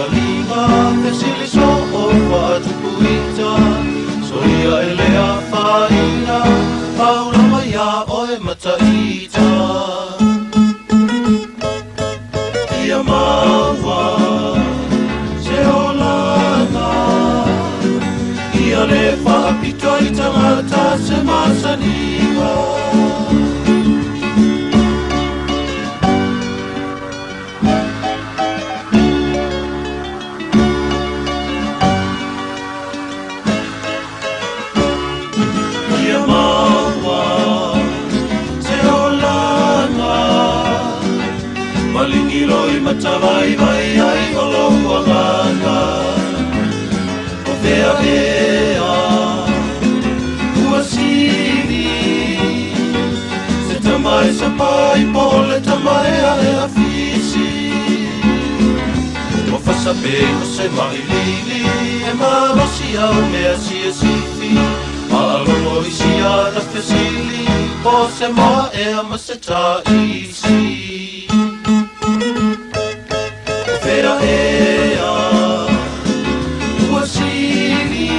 taliga fesili soo faatupu ita soia e le afaina pau lava iā oe mataita Ia maua se olaga Ia le faapito i tagata se masaniga Ia maua se olaga Maligilo i matavaivai ai o lou agaga O fea ea ua sili Se tama e sapai po o le tama e ae afisi Ua fasa pei o se maʻiliili E malosi au mea siasifi Faalogo i siana fesili Po o se moa ea ma se taisi O fea ea ua sili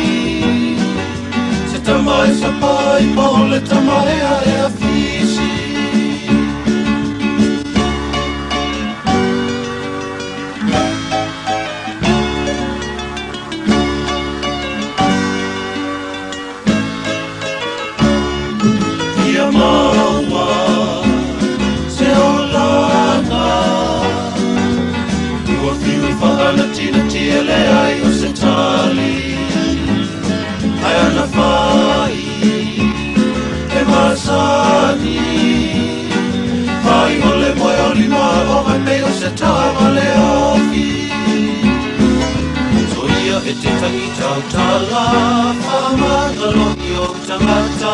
Se tama e sapai po o le tama e ae afisi Ia maua se olaga Ua fiu e faanatinati e leai o se tali Ae ana fai e masani Fai o le moe o lima o pei o se taavale afi Soia e te tangi tautala Faamagalo i ou tagata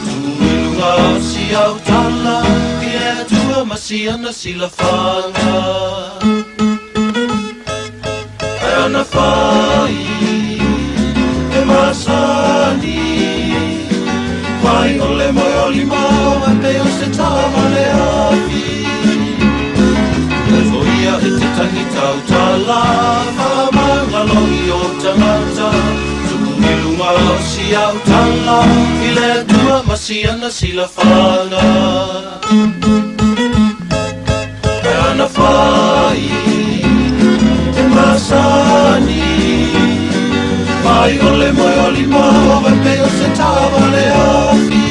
Tuu i luga o si au tala I le Atua ma siana silafaga Ae ana fai e masani Fai o le moe o lima o pei o se taavale afi Soia e te tangi tautala Faamagalo i ou tagata Tuu i luga o si au tala I le Atua ma siana silafaga Ae ana fai e masani Fai o le moe o lima o pei o se taavale afi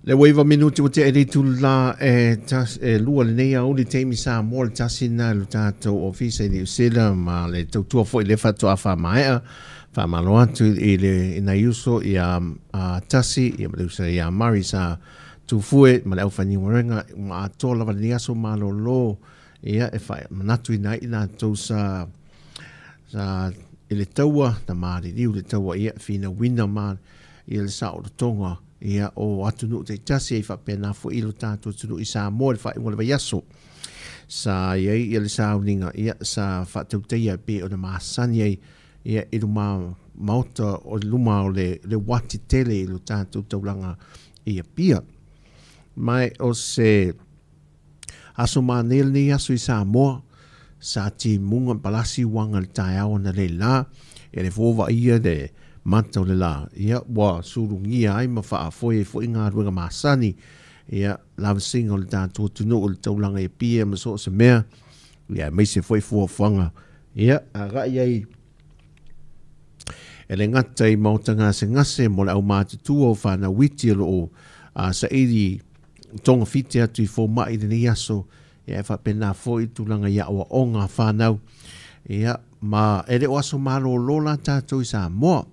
Le ua iva minuti ua tea i le itula e, tas, e lua lenei aoauli taimi Samoa le tasi lena i lo tatou ofisa i Niu Sila ma le tautua foi le faatoa faamaea faamalo atu i le i nai uso ia a Tasi ia ma le uso ia Mari sa tufue ma le aufaigaluega ua atoa lava lenei aso malolo ia e faamanatuina ai i latou sa sa i le taua na maliliu le taua ia finauina ma ia le saolotoga ia o atunuu taitasi ai faapena foi i lo tatou atunuu i Samoa i le faaiuga o le vaiaso sa i ai ia le sauniga ia sa faatautaia e pei ona masani ai ia i luma maota o luma o le, le uati tele i lo tatou taulaga i Apia. Ma o se Aso manaia lenei aso i Samoa, sa timuga palasi uaga i le taeao analeila, e le fua vaaia le mata o le la, ia ua sulugia ai ma faafoe ai foi galuega masani, ia lavasiga o le tatou atunuu i le taulaga i Apia ma so o se mea, ia aemaise foi fuafuaga, ia agai ai e le gata i maota gasegase mo le aumatutua o fanau iti o lo o saili togafiti atu i fomai i lenei aso, ia e faapena foi tulaga i aoaoga a fanau. Ia, ma e le o aso malolo la tatou i Samoa.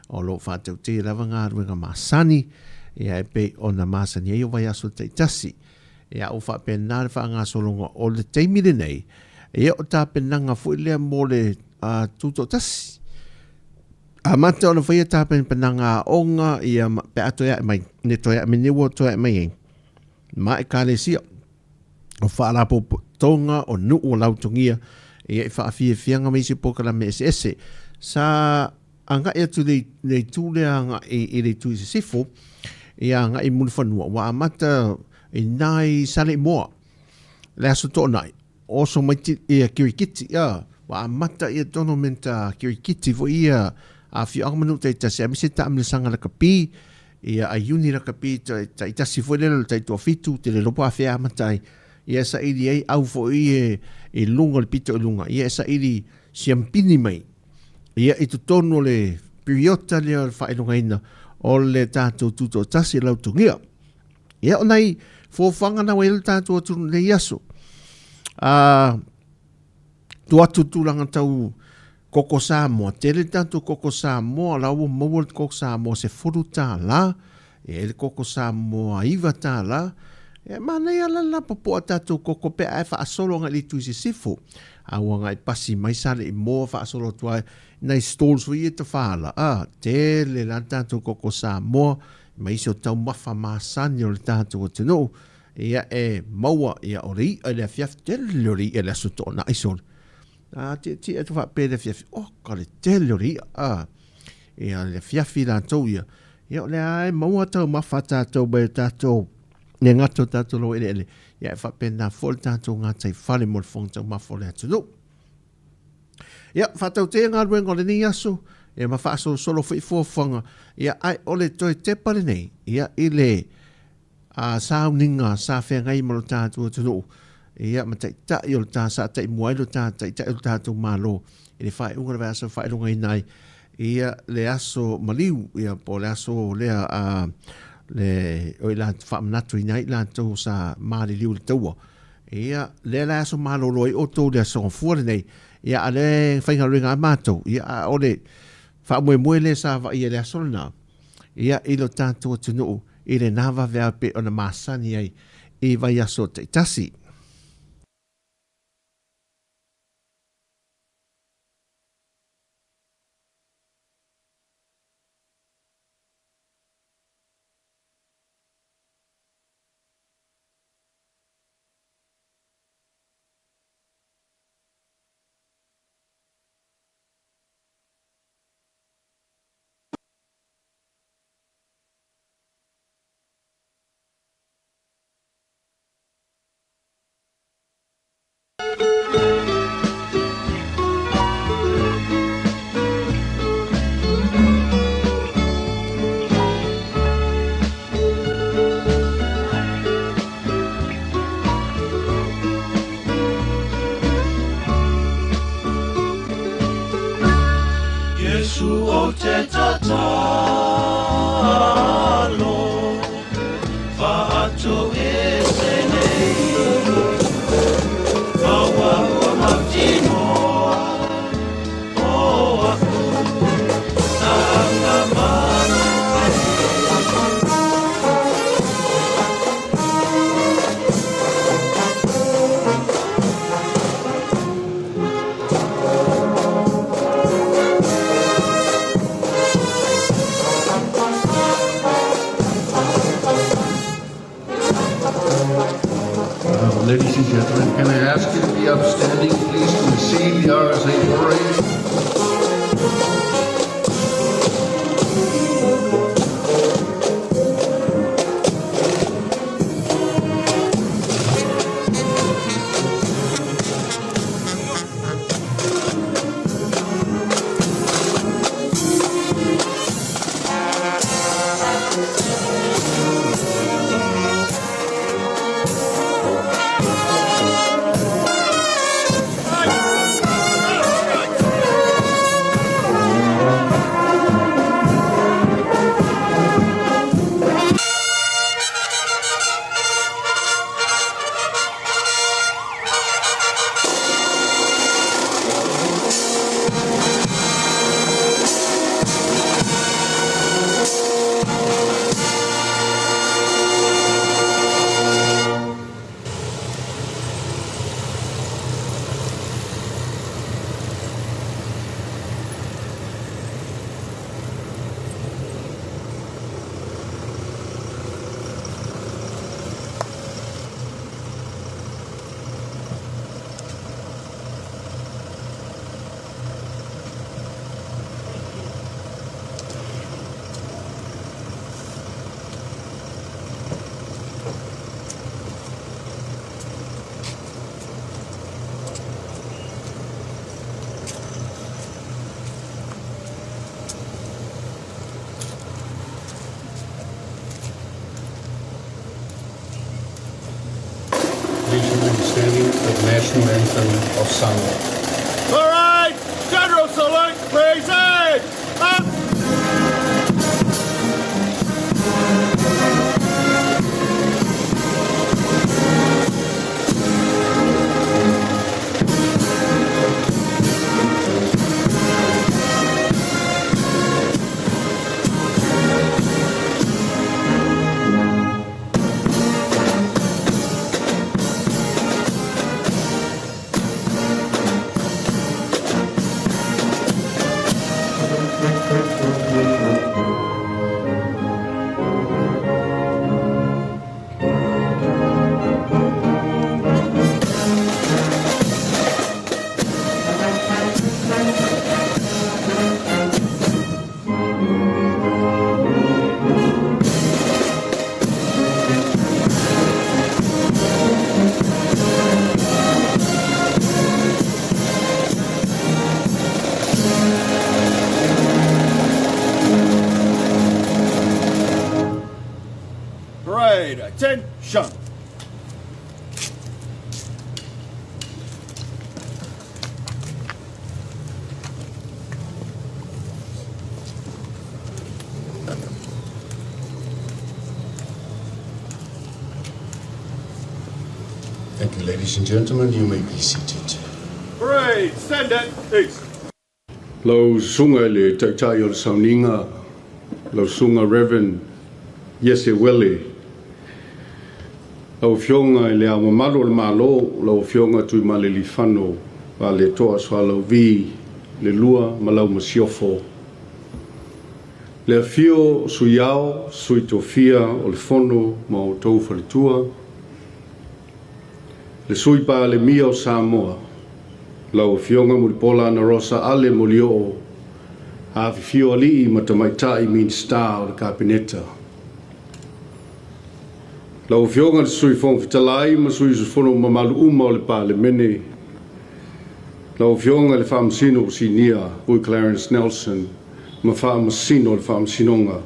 O lo o faatautaia lava galuega masani, ia e pei ona masani ai o vaiaso taitasi. Ia, ua faapena le faagasologa o le taimi lenei, ia o tapenaga foi lea mo le tutoatasi. Amata ona faia tapenapenaga aoga ia pe a toe ae mai, ne toe ae mai nei ua toe ae mai ai ma ekalesia. O faalapotopotoga o nuu o lautogia ia i faafiafiaga ma isi polokalame eseese. Sa agai atu i le itu lea agai i le itu i sisifo, ia agai i Mulifanua, ua amata i nai Saleimoa le Aso Toonai, oso mai ia kirikiti, ia, ua amata ia tournament a kirikiti foi ia a afioaga ma nuu taitasi, aemaise taamilosaga lakapi, ia a Iuni lakapi taitasi foi lea le taitoafitu, te le iloa po o afea e amata ai, ia e saili ai au foi ia i luga o le pito i luga, ia e saili siampini mai ia i totonu o le piriota lea o le faailogaina o le tatou tutoatasi e lautogia. Ia o nai fuafuaga na ua i ai le tatou atunuu i lenei aso. Tuu atu i tulaga tau koko Samoa, tele le tatou koko Samoa, la ua maua le koko Samoa $10, e i ai le koko Samoa $9, e manaia la le lapopoa tatou koko pe a e faasolo agai i le itu i sisifo, a ua agai pasi mai Saleimoa faasolo atu ai nai stalls foi ia e tafala, a, tele la le tatou koko Samoa, ma isi o taumafa masani o le tatou atunuu, ia e maua, ia o le i'a i le afiafi, tele o le i'a i le Aso Toonai sole. A tietie atu faapea i le afiafi, oka le tele o le i'a, a. Ia le afiafi latou ia, ia o lea e maua taumafa a tatou mai o tatou, le gata o tatou laueleele, ia e faapena foi le tatou gataifale mo le fofoga taumafa o le atunuu. Ia, faatautea galuega o lenei aso, ia ma faasolosolo foi fuafuaga, ia ae o le toe tepa lenei, ia i le a sauniga sa feagai ma lo tatou atunuu, ia ma taitai o le ta sa taimua ai lo ta taitai o le tatou Malo i le faaiuga o le vaiaso e faailogaina ai ia le aso maliu, ia po o le aso lea a le o i la faamanatuina ai i latou sa maliliu i le taua. Ia, lea la e aso malolo ai outou i le aso Gafua lenei, ia a o lea e faigaluega lava matou, ia a o le faamoemoe lea sa vaaia i le aso lena, ia i lo tatou atunuu i lena vaveao e pei ona masani ai i vaiaso taitasi. Iesu ou te tatalo, Whaatu e se nei, Maua ua mautinoa, O aku tanga Ladies and gentlemen, can I ask you to be upstanding, please, to receive the RSA parade? anthem of Samoa. All right, General salute, please. Up. Parade, attention. Thank you, ladies and gentlemen. You may be seated. Parade, stand at ease. Lau Susuga i le Taitai o le Sauniga, lau Susuga Rev. Iese Wele, lau Afioga i Le Ao Mamalu o le Malo, lau Afioga Tuimalealiifano Vaaletoa Sualauvi le Lua ma lau Masiofo, le afio o Sui Ao, Sui Tofia o le Fono ma outou faletua, le Sui Palemia o Samoa, lau Afioga Mulipola Anarosa Ale Molioo, afifio alii ma tamaitai Minisita o le Kapeneta. Lau Afioga i le Sui Fofoga Fetalai ma sui usufono mamalu uma o le Palemene, lau Afioga i le Faamasino Sinia Vui Clarence Nelson ma Faamasino o le Faamasinoga,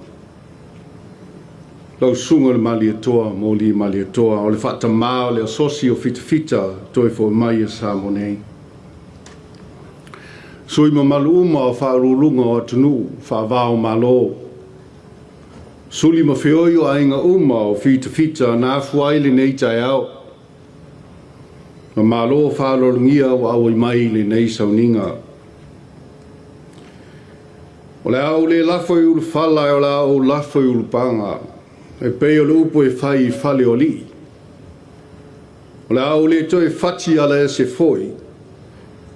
lau Susuga i le Malietoa Moli Malietoa o le faatamā o le Asosi o Fitafita toe foi mai e Samoa nei. Sui mamalu uma o faauluuluga o atunuu faava o Malo, suli ma feoi o aiga uma o fitafita na afua ai lenei taeao, ma malo faaaloalogia ua auai mai i lenei sauniga. O le a ou le lafo i ulufala ae o le a ou lafo i ulupaga, e pei o le upu e fai i fale o alii. O le a ou le toe fati alaese foi,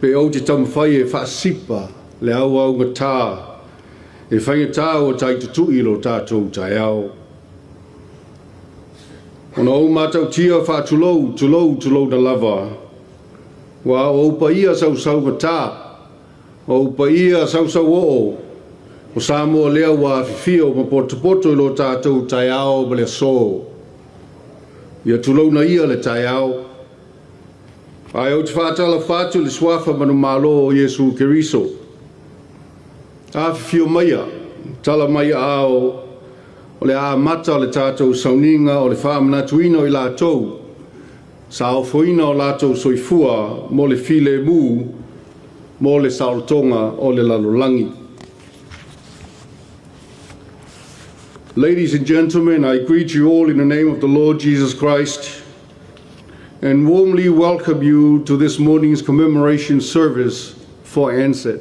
pe ou te taumafai e faasipa le auaugatā e faigata ua tai tutui lo tatou taeao. Ona ou matautia faatulou, tulou, tulouna lava, ua o ou paia sausaugatā, o ou paia sausauoo, o Samoa lea ua afifio ma potopoto i lo tatou taeao ma le aso. Ia tulouna ia le taeao. Ae ou te faatalofa atu i le Suafa manumalo o Iesu Keriso. Afifio maia, tala mai aao, o le a amata le tatou sauniga o le faamanatuina o i latou sa ofoina o latou soifua mo le filemu mo le saolotoga o le lalolagi. Ladies and gentlemen, I greet you all in the name of the Lord Jesus Christ and warmly welcome you to this morning's commemoration service for Anzac.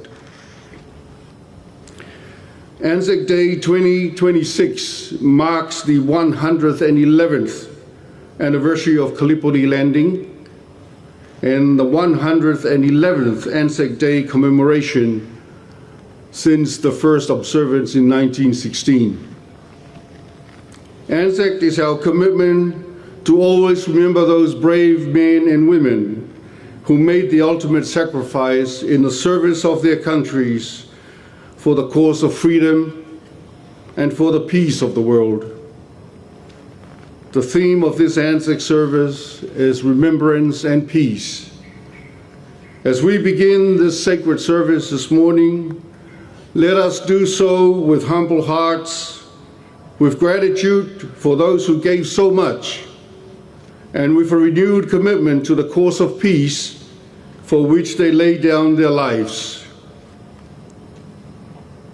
Anzac Day 2026 marks the 111th anniversary of Gallipoli landing and the 111th Anzac Day commemoration since the first observance in 1916. Anzac is our commitment to always remember those brave men and women who made the ultimate sacrifice in the service of their countries for the cause of freedom and for the peace of the world. The theme of this Anzac service is remembrance and peace. As we begin this sacred service this morning, let us do so with humble hearts, with gratitude for those who gave so much, and with a renewed commitment to the cause of peace. for which they laid down their lives.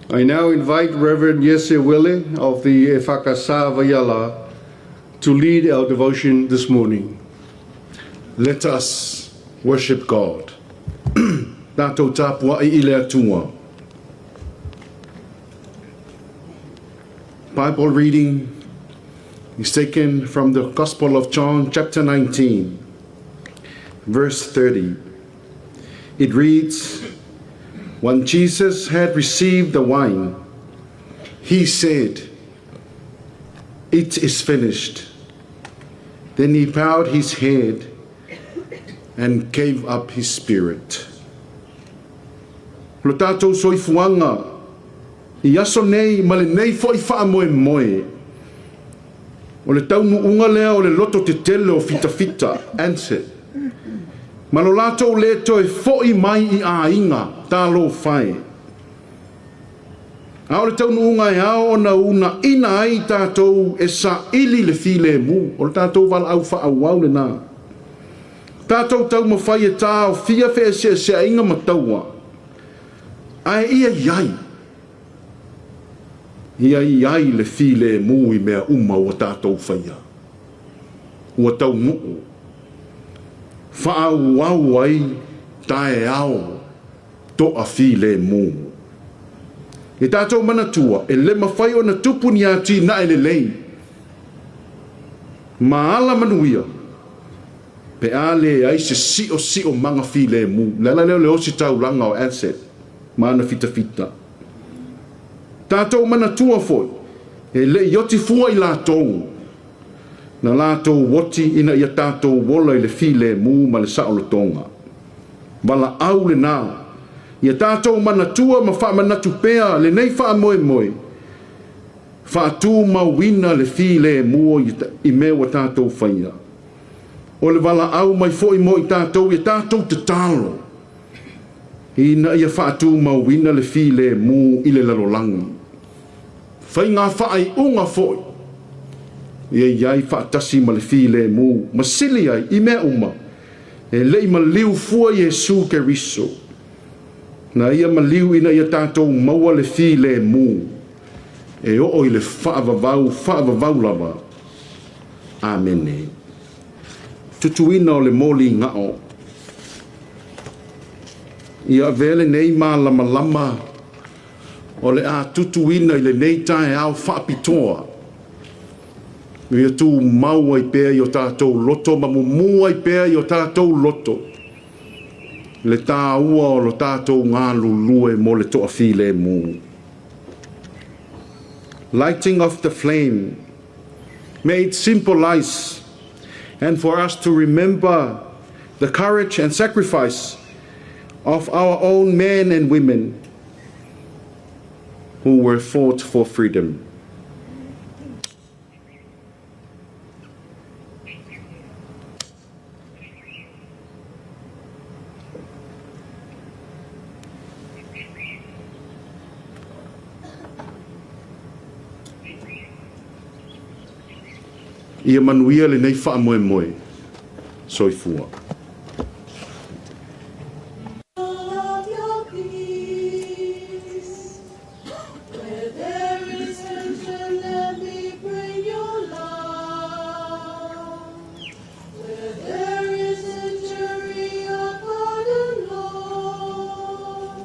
I now invite Reverend Yese Wille of the Efakasa Vaiala to lead our devotion this morning. Let us worship God. Tatou tapuai i le Atua. Bible reading is taken from the Gospel of John, chapter 19, verse 30. It reads, When Jesus had received the wine, he said, It is finished. Then he bowed his head and gave up his spirit. Lo tatou soifuaga i aso nei ma lenei foi faamoemoe, o le taunuuga lea o le loto tetele o fitafita, answered, ma lo latou le toe foi mai i aiga talofa e. A o le taunuuga e ao ona uunaina ai tatou e saili le filemu, o le tatou valaau faaauau lena. Tatou taumafai e taofia feeseeseaiga ma taua, ae ia i ai, ia i ai le filemu i mea uma ua tatou faia, ua taunuu, faaauau ai taeao toafilemu. E tatou manatua, e le mafai ona tupu ni atinae lelei ma alamanuia pe a leai se siosiomaga filemu. O le ala lea o le ositaulaga o ANZSEC ma ana fitafita. Tatou manatua foi, e le i oti fua i latou, na latou oti ina ia tatou ola i le filemu ma le saolotoga. Valaau lena, ia tatou manatua ma faamanatu pea lenei faamoemoe, faatumauina le filemu i mea ua tatou faia. O le valaau mai foi mo i tatou ia tatou tatalo, ina ia faatumauina le filemu i le lalolagi. Faiga faaiuga foi, ia i ai faatasi ma le filemu, ma sili ai i mea uma, e le i maliu fua Iesu Keriso. Na ia maliu ina ia tatou maua le filemu, e oo i le faavavau, faavavau lava. Amene. Tutuina o le moli gao. Ia avea lenei malamalama o le a tutuina i lenei taeao faapitoa. Ia tumau ai pea i o tatou loto ma mumu ai pea i o tatou loto le taua o lo tatou galulue mo le toafilemu. Lighting of the flame. May it symbolize and for us to remember the courage and sacrifice of our own men and women who were fought for freedom. Ia manuia lenei faamoemoe. Soifua. Of your peace. Where there is tension, let me bring your love. Where there is injury, a pardon, Lord.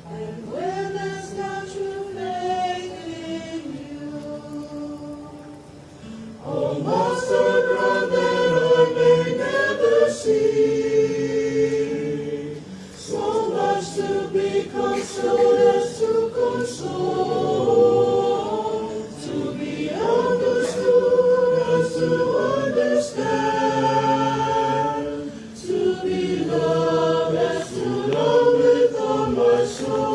And where there's not true faith in you. O Master, grant that I may never see so much to be consoled as to console, to be understood as to understand, to be loved as to love with all my soul.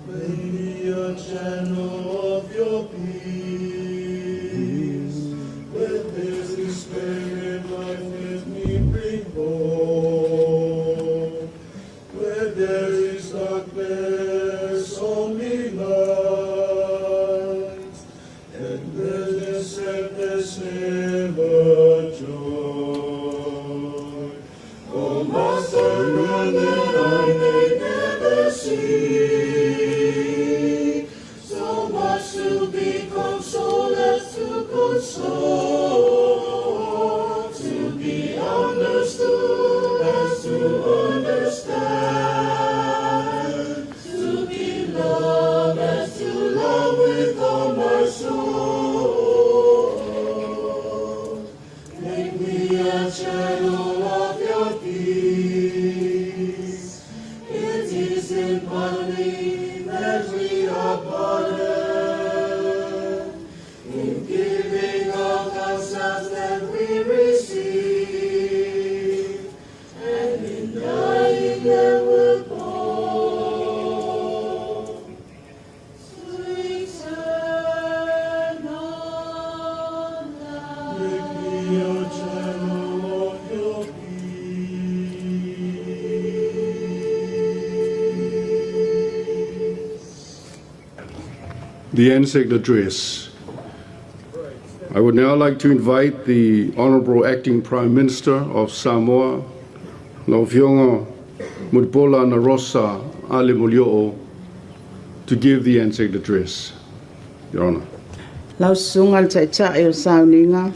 Make me a channel of your peace. Where there's despair in life, let me bring hope. Where there is darkness, only light. And where there's sadness, ever joy. sermon that I may never see. So much to be consoled as to console, to be understood as to understand, to be loved as to love with all my soul. Make me a channel of your peace. It is in pardoning that we are pardoned, in giving of ourselves that we receive, and in dying that we're born. Sweet eternal love. Make me a channel of your peace. The Anzac Address. I would now like to invite the Honourable Acting Prime Minister of Samoa, Lau Afioga Mulipola Anarosa Ale Molioo, to give the Anzac Address. Your Honour. Lau Susuga i le Taitai o le Sauniga,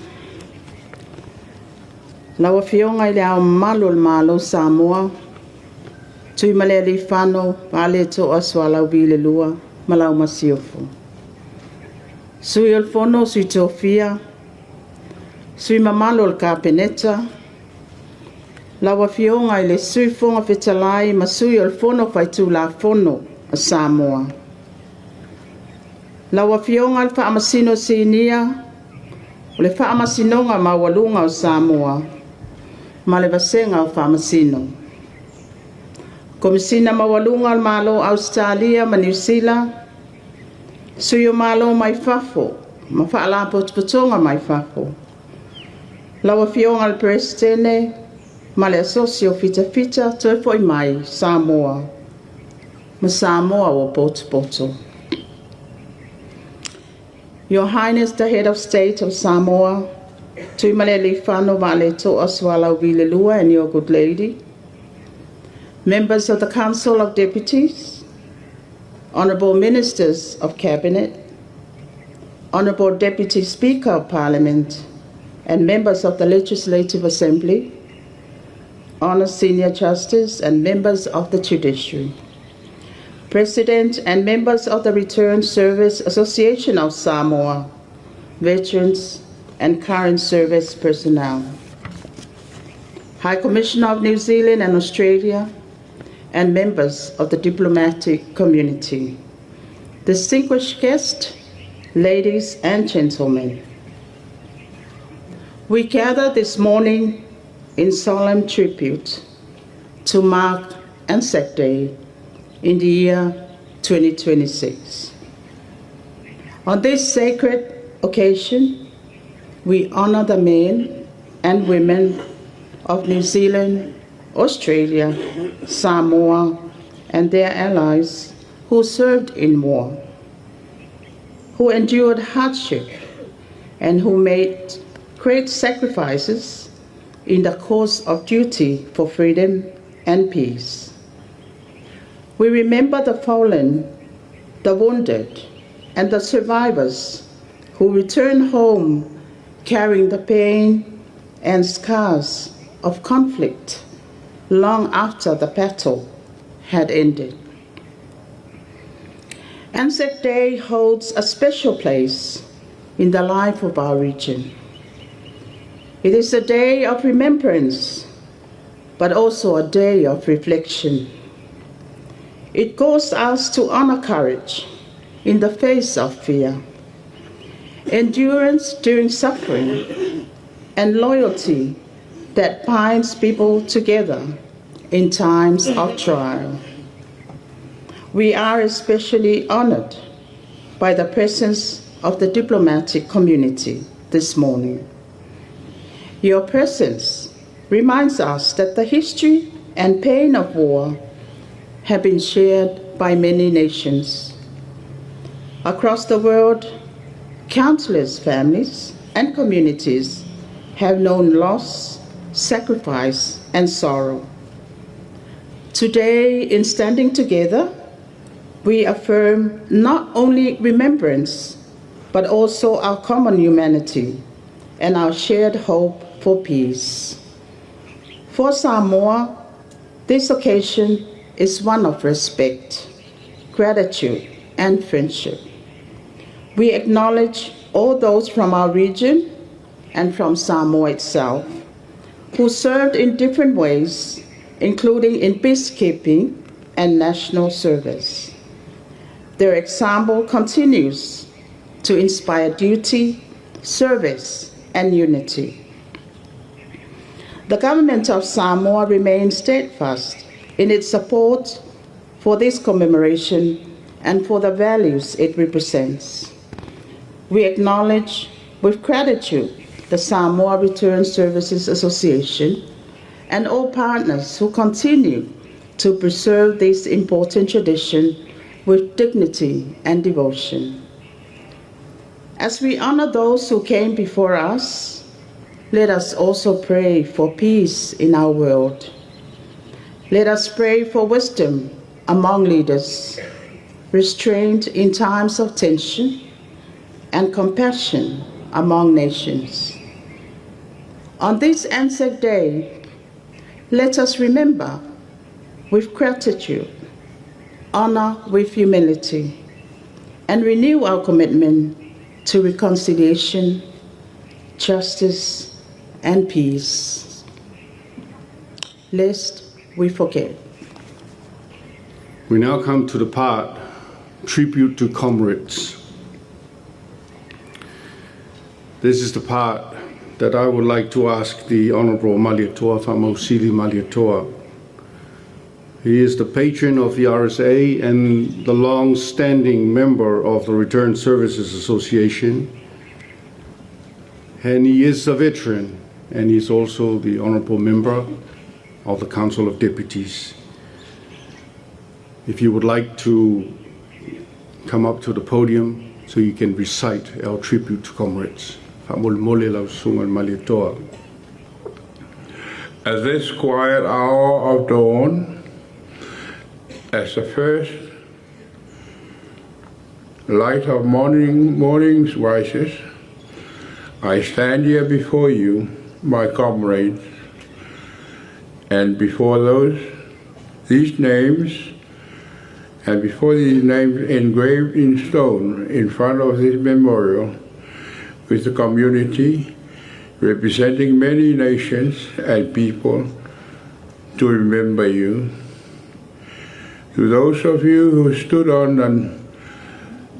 lau Afioga i le Ao Mamalu o le Malo o Samoa, Tuimalealiifano Vaaletoa Sualauvi II ma lau Masiofo. Sui o le Fono a Sui Tofia, sui usufono mamalu o le Kapeneta, lau Afioga i le Sui Fofoga Fetalai ma Sui o le Fono Faitulafono a Samoa. Lau Afioga i le Faamasino Sinia o le Faamasinoga Maualuga a Samoa ma le Vasega o Faamasino. Komesina Maualuga a le Malo o Ausetalia ma Niu Sila, Sui o Malo mai fafo ma Faalapotopotoga mai fafo. Lau Afioga i le Peresetene ma le Asosi o Fitafita Toe Foi Mai Samoa ma Samoa ua Potopoto. Your Highness the Head of State of Samoa, Tuimalealiifano Vaaletoa Sualauvi II and your good lady, members of the Council of Deputies, Honourable Ministers of Cabinet, Honourable Deputy Speaker of Parliament, and members of the Legislative Assembly, Honour Senior Justice and members of the Judiciary, President and members of the Returned Service Association of Samoa, veterans and current service personnel, High Commissioner of New Zealand and Australia, and members of the diplomatic community, distinguished guests, ladies and gentlemen. We gather this morning in solemn tribute to mark Anzac Day in the year 2026. On this sacred occasion, we honour the men and women of New Zealand, Australia, Samoa, and their allies who served in war, who endured hardship, and who made great sacrifices in the course of duty for freedom and peace. We remember the fallen, the wounded, and the survivors who returned home carrying the pain and scars of conflict long after the battle had ended. Anzac Day holds a special place in the life of our region. It is a day of remembrance, but also a day of reflection. It calls us to honor courage in the face of fear, endurance during suffering, and loyalty that binds people together in times of trial. We are especially honored by the presence of the diplomatic community this morning. Your presence reminds us that the history and pain of war have been shared by many nations. Across the world, countless families and communities have known loss, sacrifice, and sorrow. Today, in standing together, we affirm not only remembrance, but also our common humanity and our shared hope for peace. For Samoa, this occasion is one of respect, gratitude, and friendship. We acknowledge all those from our region and from Samoa itself who served in different ways, including in peacekeeping and national service. Their example continues to inspire duty, service, and unity. The government of Samoa remains steadfast in its support for this commemoration and for the values it represents. We acknowledge with gratitude the Samoa Return Services Association and all partners who continue to preserve this important tradition with dignity and devotion. As we honor those who came before us, let us also pray for peace in our world. Let us pray for wisdom among leaders, restraint in times of tension, and compassion among nations. On this Anzac Day, let us remember with gratitude, honor with humility, and renew our commitment to reconciliation, justice, and peace. Lest we forget. We now come to the part tribute to comrades. This is the part that I would like to ask the Honorable Malietoa Faamausili Malietoa. He is the patron of the RSA and the long standing member of the Returned Services Association. And he is a veteran, and he's also the honorable member of the Council of Deputies. If you would like to come up to the podium so you can recite our tribute to comrades. Faamolemole lau susuga Malietoa. At this quiet hour of dawn, as the first light of morning mornings rises, I stand here before you, my comrades, and before those these names and before these names engraved in stone in front of this memorial with the community representing many nations and people to remember you. To those of you who stood on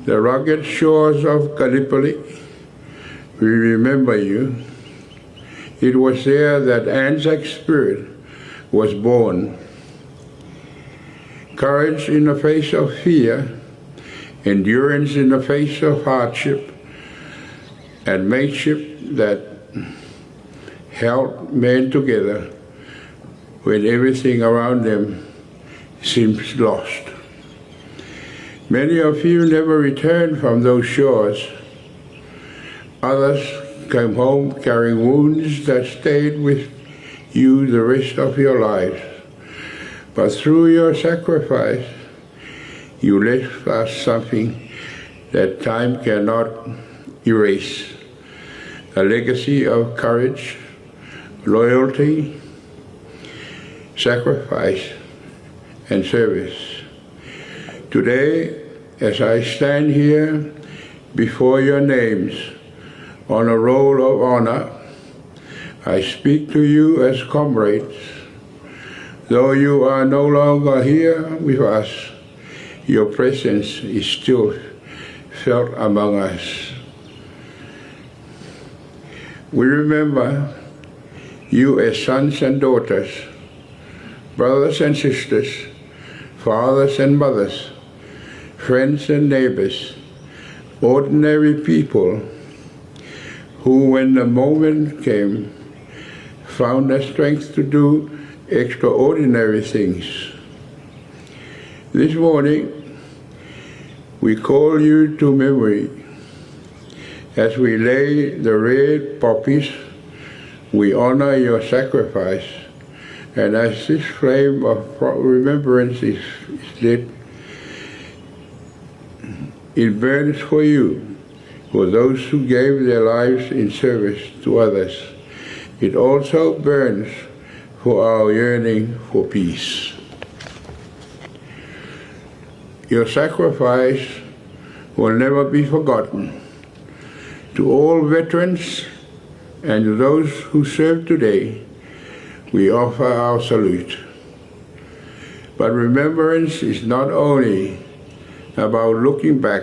the rugged shores of Gallipoli, we remember you. It was there that Anzac spirit was born. Courage in the face of fear, endurance in the face of hardship, and mateship that held men together when everything around them seems lost. Many of you never returned from those shores. Others came home carrying wounds that stayed with you the rest of your lives. But through your sacrifice, you left us something that time cannot erase a legacy of courage, loyalty, sacrifice, and service. Today, as I stand here before your names on a roll of honor, I speak to you as comrades. Though you are no longer here with us, your presence is still felt among us. We remember you as sons and daughters, brothers and sisters, fathers and mothers, friends and neighbors, ordinary people who, when the moment came, found the strength to do extraordinary things. This morning, we call you to memory as we lay the red poppies. We honor your sacrifice And as this flame of remembrance is lit, it burns for you, for those who gave their lives in service to others. It also burns for our yearning for peace. Your sacrifice will never be forgotten. To all veterans and to those who serve today, we offer our salute. But remembrance is not only about looking back,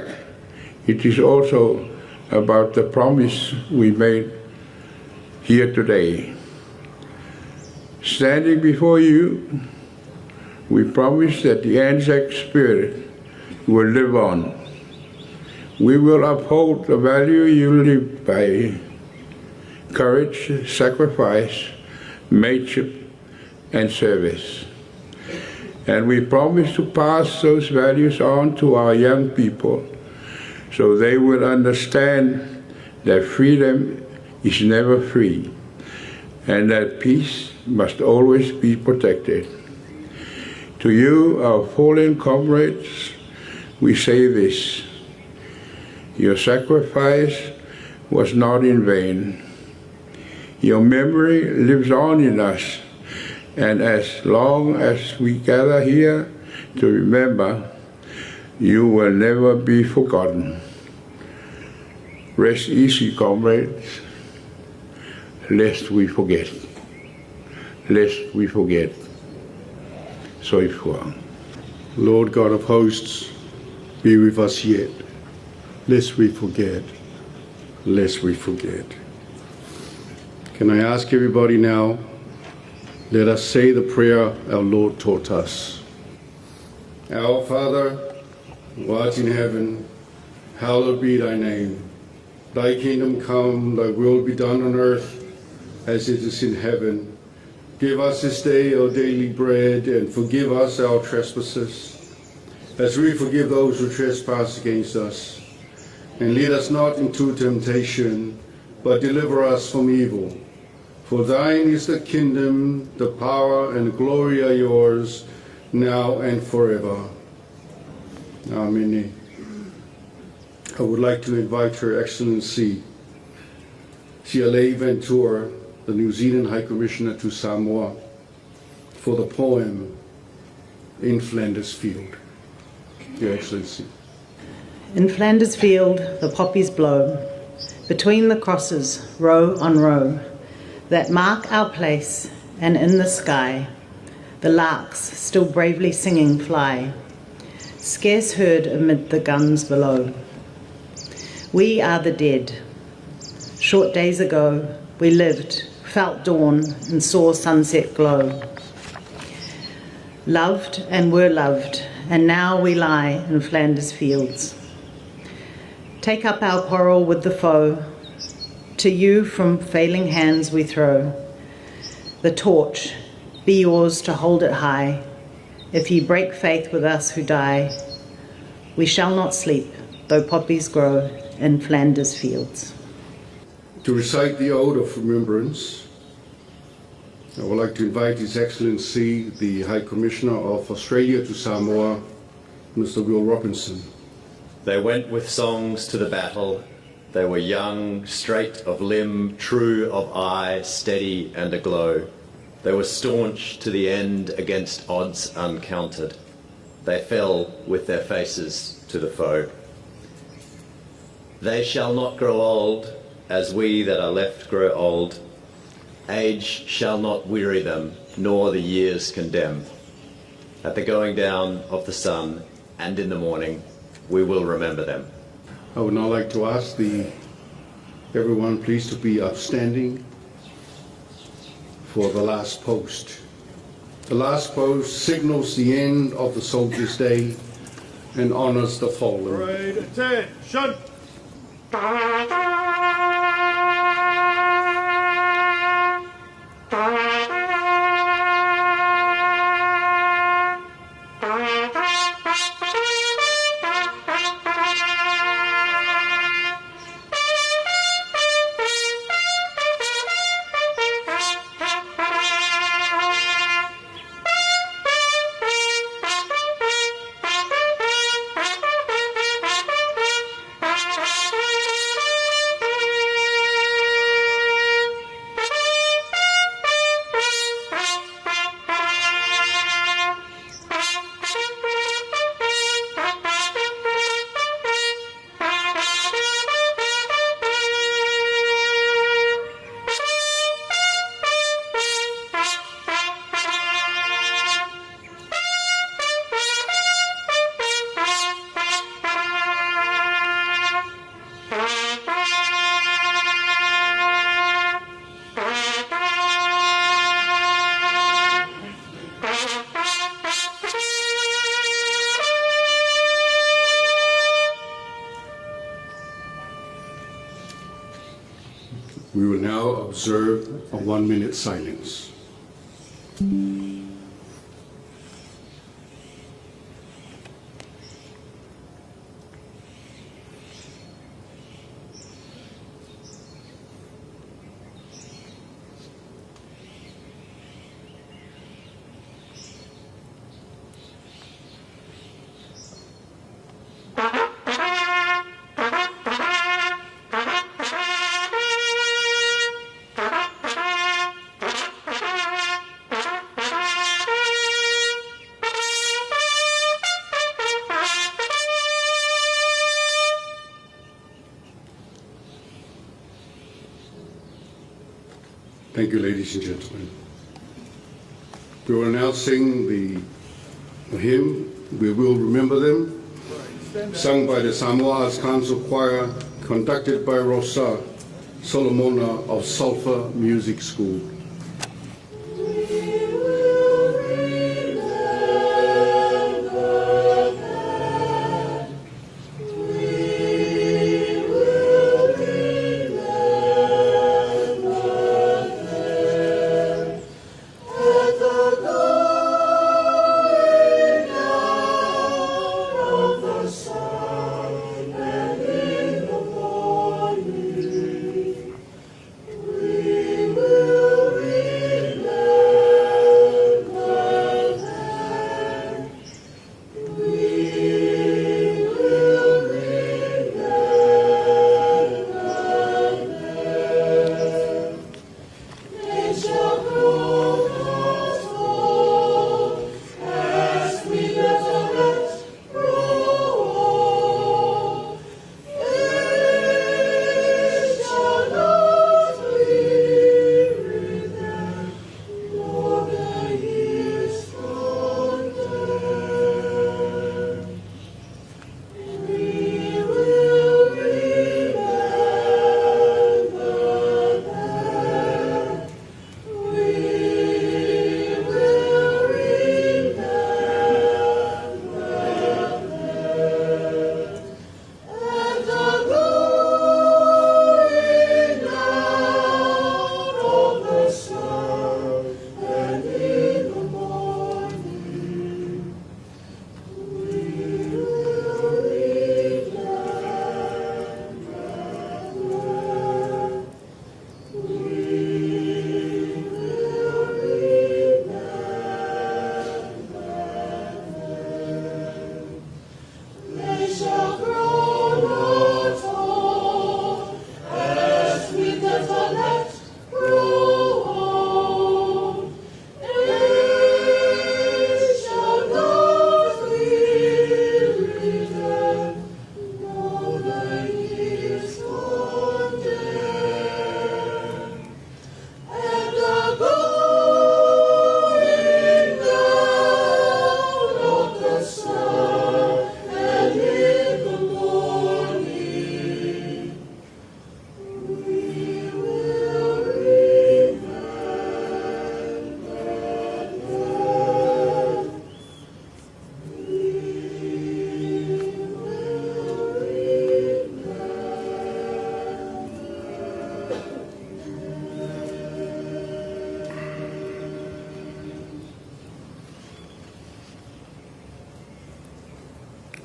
it is also about the promise we made here today. Standing before you, we promise that the Anzac spirit will live on. We will uphold the value you live by courage, sacrifice, mateship, and service. And we promise to pass those values on to our young people so they will understand that freedom is never free and that peace must always be protected. To you, our fallen comrades, we say this. Your sacrifice was not in vain. Your memory lives on in us, and as long as we gather here to remember, you will never be forgotten. Rest easy, comrades, lest we forget. Lest we forget. Soifua. Lord God of hosts, be with us yet, lest we forget, lest we forget. Can I ask everybody now, let us say the prayer our Lord taught us. Our Father, who art in heaven, hallowed be thy name. Thy kingdom come, thy will be done on earth as it is in heaven. Give us this day our daily bread, and forgive us our trespasses, as we forgive those who trespass against us. And lead us not into temptation, but deliver us from evil. For thine is the kingdom, the power, and the glory are yours, now and forever. Amen. I would like to invite Her Excellency Sialei Ventura, the New Zealand High Commissioner to Samoa, for the poem In Flanders Field. Your Excellency. In Flanders Field, the poppies blow, between the crosses, row on row, that mark our place, and in the sky, the larks still bravely singing fly, scarce heard amid the guns below. We are the dead. Short days ago, we lived, felt dawn, and saw sunset glow. Loved and were loved, and now we lie in Flanders fields. Take up our quarrel with the foe. To you from failing hands we throw the torch, be yours to hold it high. If ye break faith with us who die, we shall not sleep, though poppies grow in Flanders fields. To recite the Ode of Remembrance, I would like to invite His Excellency, the High Commissioner of Australia to Samoa, Mr. Will Robinson. They went with songs to the battle. They were young, straight of limb, true of eye, steady and aglow. They were staunch to the end against odds uncounted. They fell with their faces to the foe. They shall not grow old as we that are left grow old. Age shall not weary them, nor the years condemn. At the going down of the sun and in the morning, we will remember them. I would now like to ask the everyone please to be upstanding for the last post. The last post signals the end of the Soldiers' Day and honors the fallen. Parade attention! We will now observe a 1-minute silence. Thank you, ladies and gentlemen. We will now sing the hymn, We Will Remember Them, sung by the Samoa Arts Council Choir, conducted by Rosa Solomona of Sulphur Music School.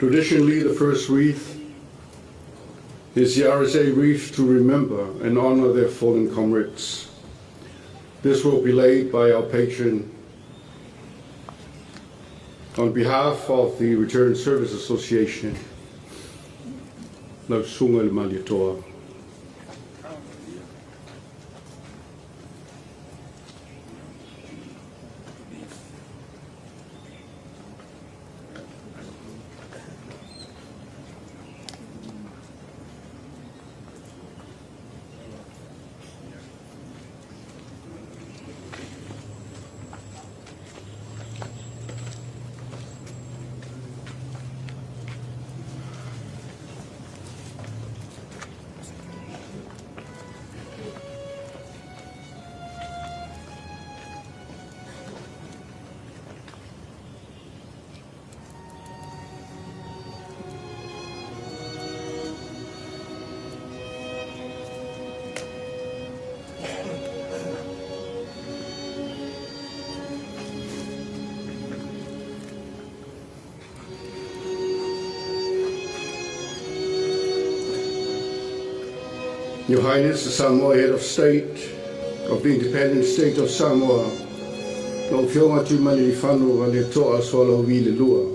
Traditionally, the first wreath is the RSA wreath to remember and honor their fallen comrades. This will be laid by our patron on behalf of the Returned Service Association, Lau Susuga i le Malietoa. Your Highness, the Samoa Head of State of the Independent State of Samoa, Lau Afioga Tuimalealiifano Vaaletoa Sualauvi le Lua.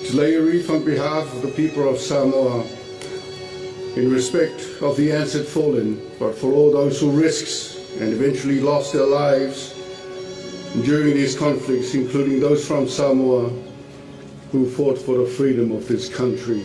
To lay a wreath on behalf of the people of Samoa in respect of the Anzac fallen, but for all those who risks and eventually lost their lives during these conflicts, including those from Samoa who fought for the freedom of this country.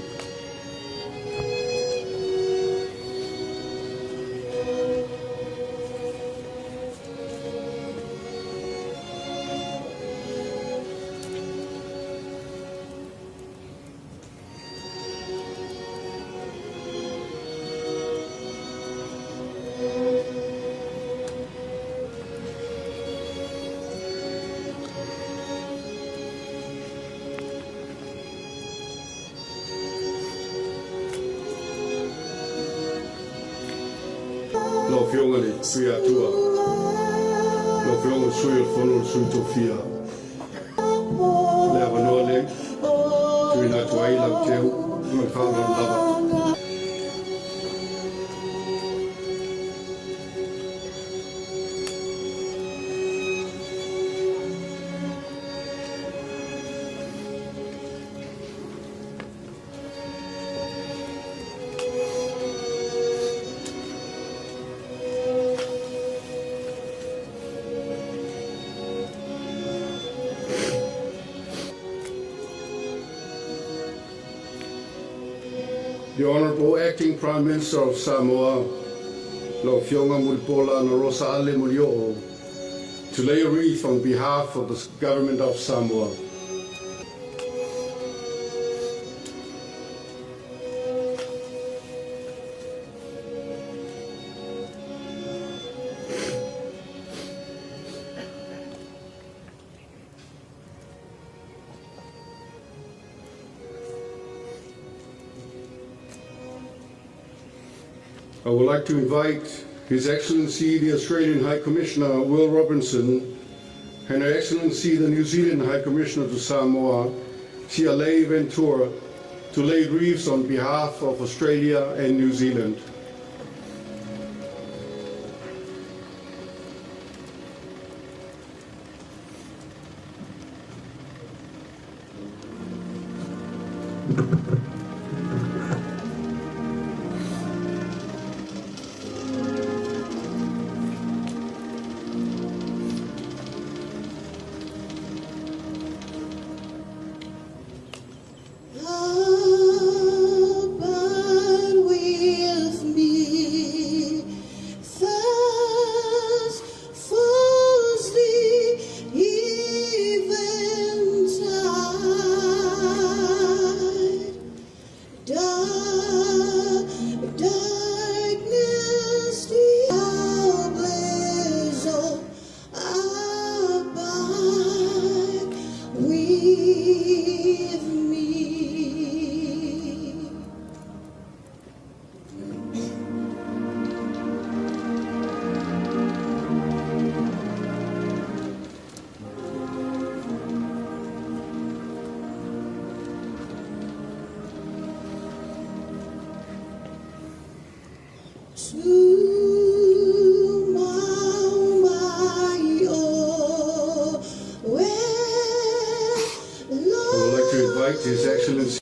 Lau Afioga i le Tuiatua, lau Afioga i le Sui o le Fono o le Sui Tofia, le avanoa lenei, tuuina atu ai lau teu ma le faaaloalo lava. The Honourable Acting Prime Minister of Samoa, Lau Afioga Mulipola Rosa Ale Molioo, to lay a wreath on behalf of the Government of Samoa. I would like to invite His Excellency the Australian High Commissioner Will Robinson and Her Excellency the New Zealand High Commissioner to Samoa, Sialei Ventura, to lay wreaths on behalf of Australia and New Zealand. Abide with me. Fast falls the eventide. Dark, darkness blaze on, abide with me. To my oh, where I would like to invite His Excellency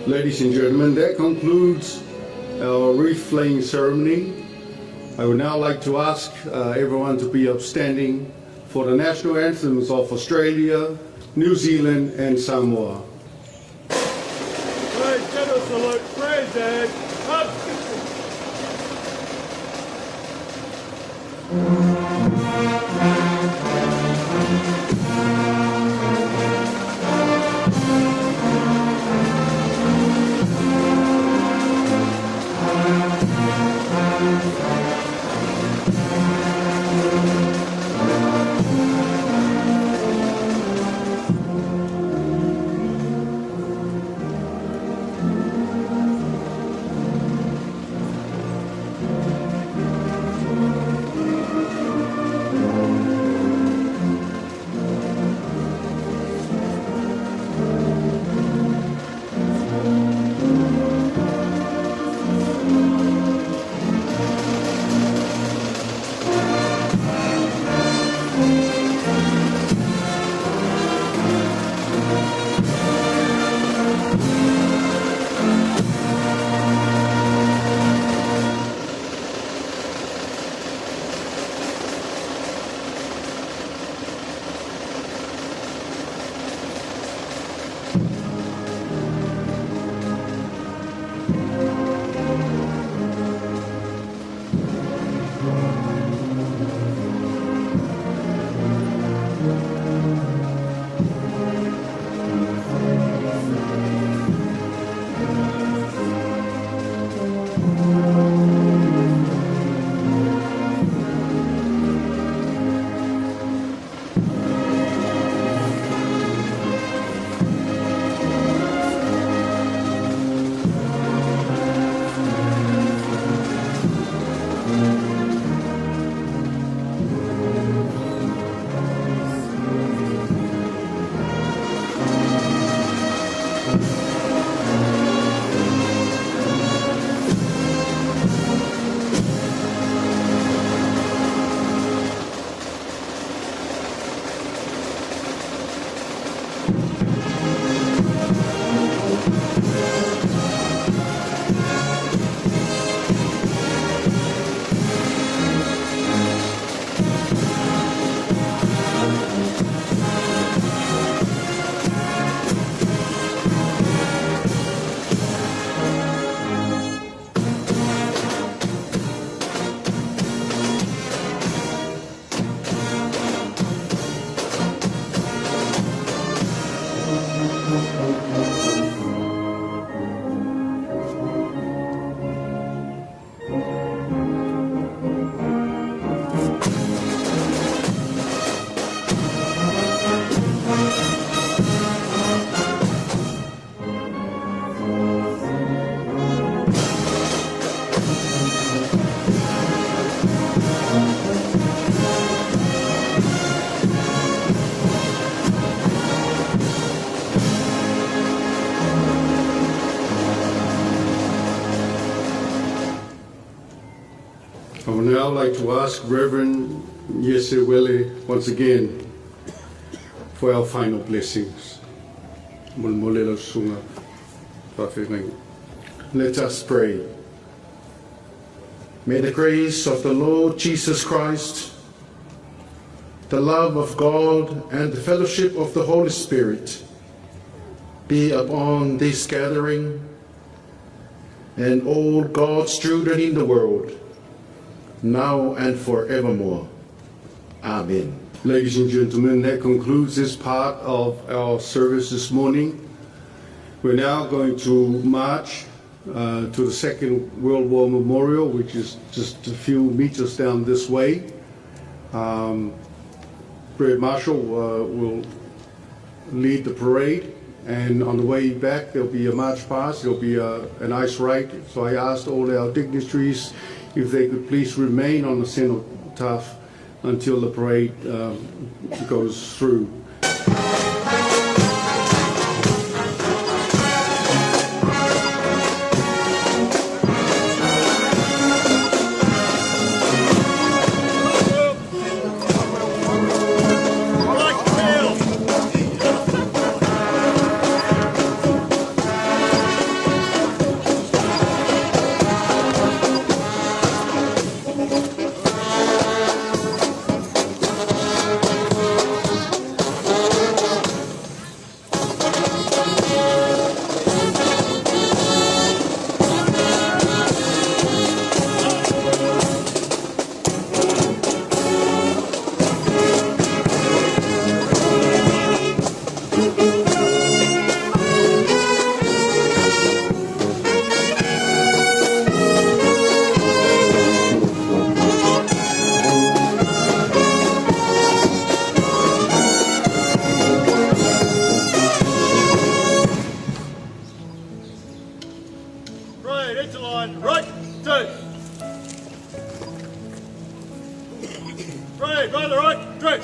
Ladies and gentlemen, that concludes our wreath laying ceremony. I would now like to ask everyone to be upstanding for the national anthems of Australia, New Zealand and Samoa. Hey, general salute, present, up! I would now like to ask Reverend Jesse Welle once again for our final blessings. Let us pray. May the grace of the Lord Jesus Christ, the love of God, and the fellowship of the Holy Spirit be upon this gathering and all God's children in the world, now and forevermore. Amen. Ladies and gentlemen, that concludes this part of our service this morning. We're now going to march to the Second World War Memorial, which is just a few meters down this way. Brad Marshall will lead the parade, and on the way back there'll be a march past, there'll be an ice ride. So I asked all our dignitaries if they could please remain on the cenotaph until the parade goes through. Right, into line, right, two. Right, right, right, three.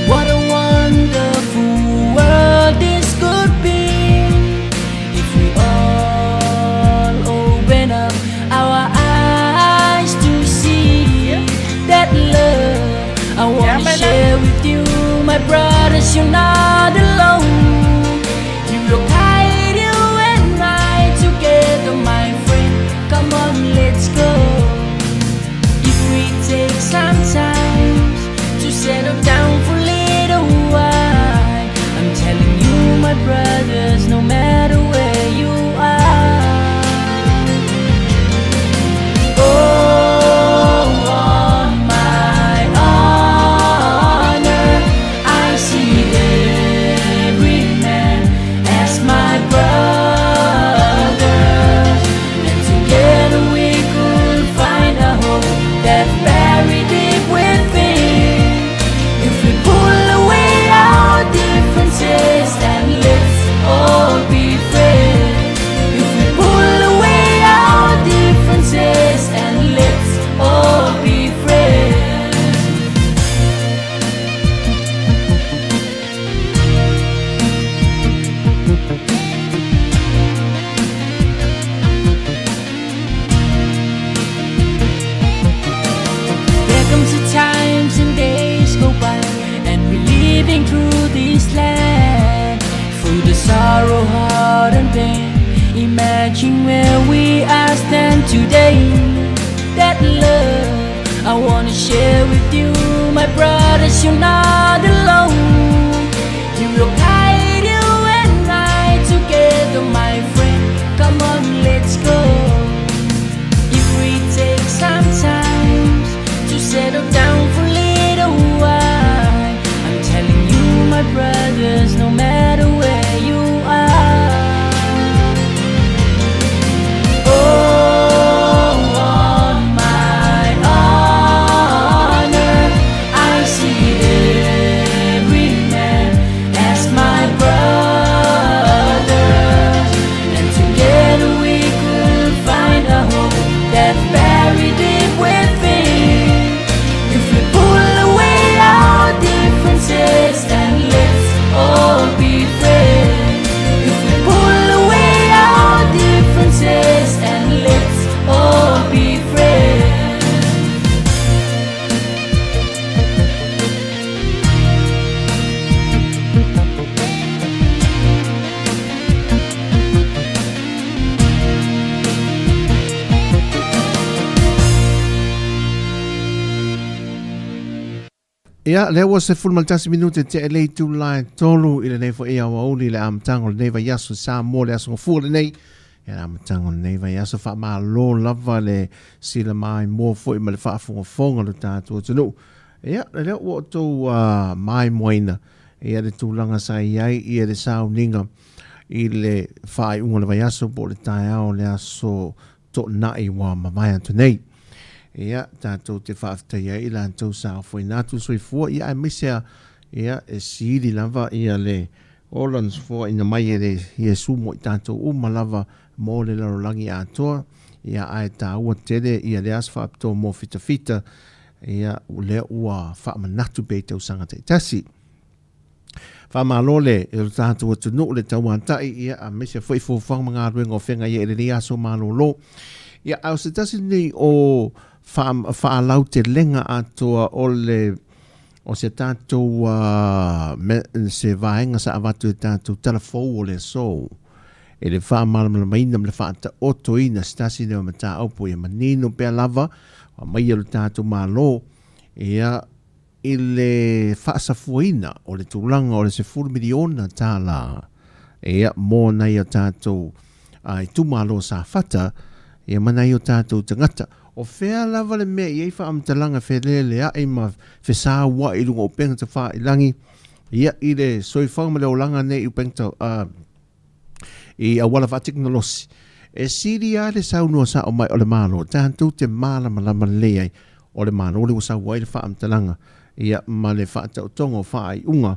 What a wonderful world this could be if we all open up our eyes to see that love I wanna share with you, my brothers. You're not alone. He will guide you and I together, my friend. Come on, let's go. If we take some time to settle down for a little while, I'm telling you, my brothers, no matter where you are. Oh, on my honor, I see every man as my brother, and together we could find a hope that buried deep within. If we pull away our differences and let's all be friends. If we pull away our differences and let's all be friends. There comes a times and days go by, and we're living through this land, through the sorrow, heart, and pain. Imagine where we are stand today. That love I wanna share with you, my brothers. You're not alone. He will guide you and I together, my friend. Come on, let's go. If we take some time to settle down for a little while, I'm telling you, my brothers, no matter where you are. Oh, on my honor, I see every Ia, lea ua 11 minute tea i le itula e tolu i lenei foi aoauli i le amataga o lenei vaiaso i Samoa le aso gafua lenei. Ia, le amataga o lenei vaiaso faamalo lava le sila maimoa foi ma le faafogafoga o le tatou atunuu. Ia, lea ua outou uh, maimoaina ia le tulaga sa i ai ia le sauniga i le faaiuga o le vaiaso po o le taeao o le aso Toonai ua mavae atu nei. Ia, tatou te faafetaia ai i latou sa ofoina atu le soifua, ia aemaise a, ia, e sili lava ia le ola na sofoaina mai e le Iesu mo i tatou uma lava mo le lalolagi atoa, ia ae taua tele ia le aso faapitoa mo fitafita, ia, lea ua faamanatu pea i tausaga taitasi. Faamalo le lo tatou atunuu le tauatai ia aemaise foi fuafuaga ma galuega o feagai ai i lenei aso malolo. Ia a o se tasi lenei o faalautelega atoa o le o se tatou uh, me, se vaega sa avatu e tatou tala fou o le aso e le faamalamalamaina ma le faataotoina se tasi lea o mataupu ia manino pea lava aumaia lo tatou Malo ia i le faasafuaina o le tulaga o le $10 miliona ia mo nai o tatou itumalo Safata ia ma nai o tatou tagata. O fea lava le mea i ai faamatalaga feleleai ma fesauai i luga o upega tafailagi ia i le soifuaga ma le olaga nei i upega i auala faatekonolosi, e sili lava le saunoa sao mai o le Malo, tatou te malamalama lelei ai o le Malo lea ua sau ai le faamatalaga ia ma le faataotoga o faaiuga.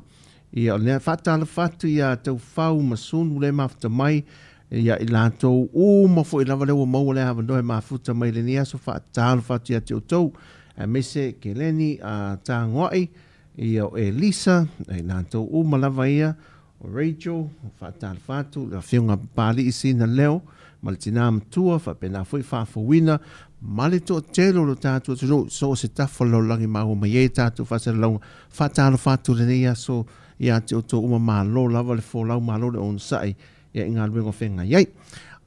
Ia o lea faatalofa atu ia Taufau ma Sunu le mafuta mai ia i latou uma foi lava lea ua maua le avanoa e mafuta mai lenei aso faatalofa atu ia te outou aemaise Keleni a Tagoai ia o Elisa i latou uma lava ia O Rachel, faatalofa atu, le Afioga a Papalii Sina Leo ma le tina matua, faapena foi faafouina ma le toatele o lo tatou atunuu, so o se tafa o le lalolagi maua mai ai tatou faasalalauga. Faatalofa atu lenei aso ia te outou uma, malo lava le folau, malo le onosai ia i galuega o feagai ai.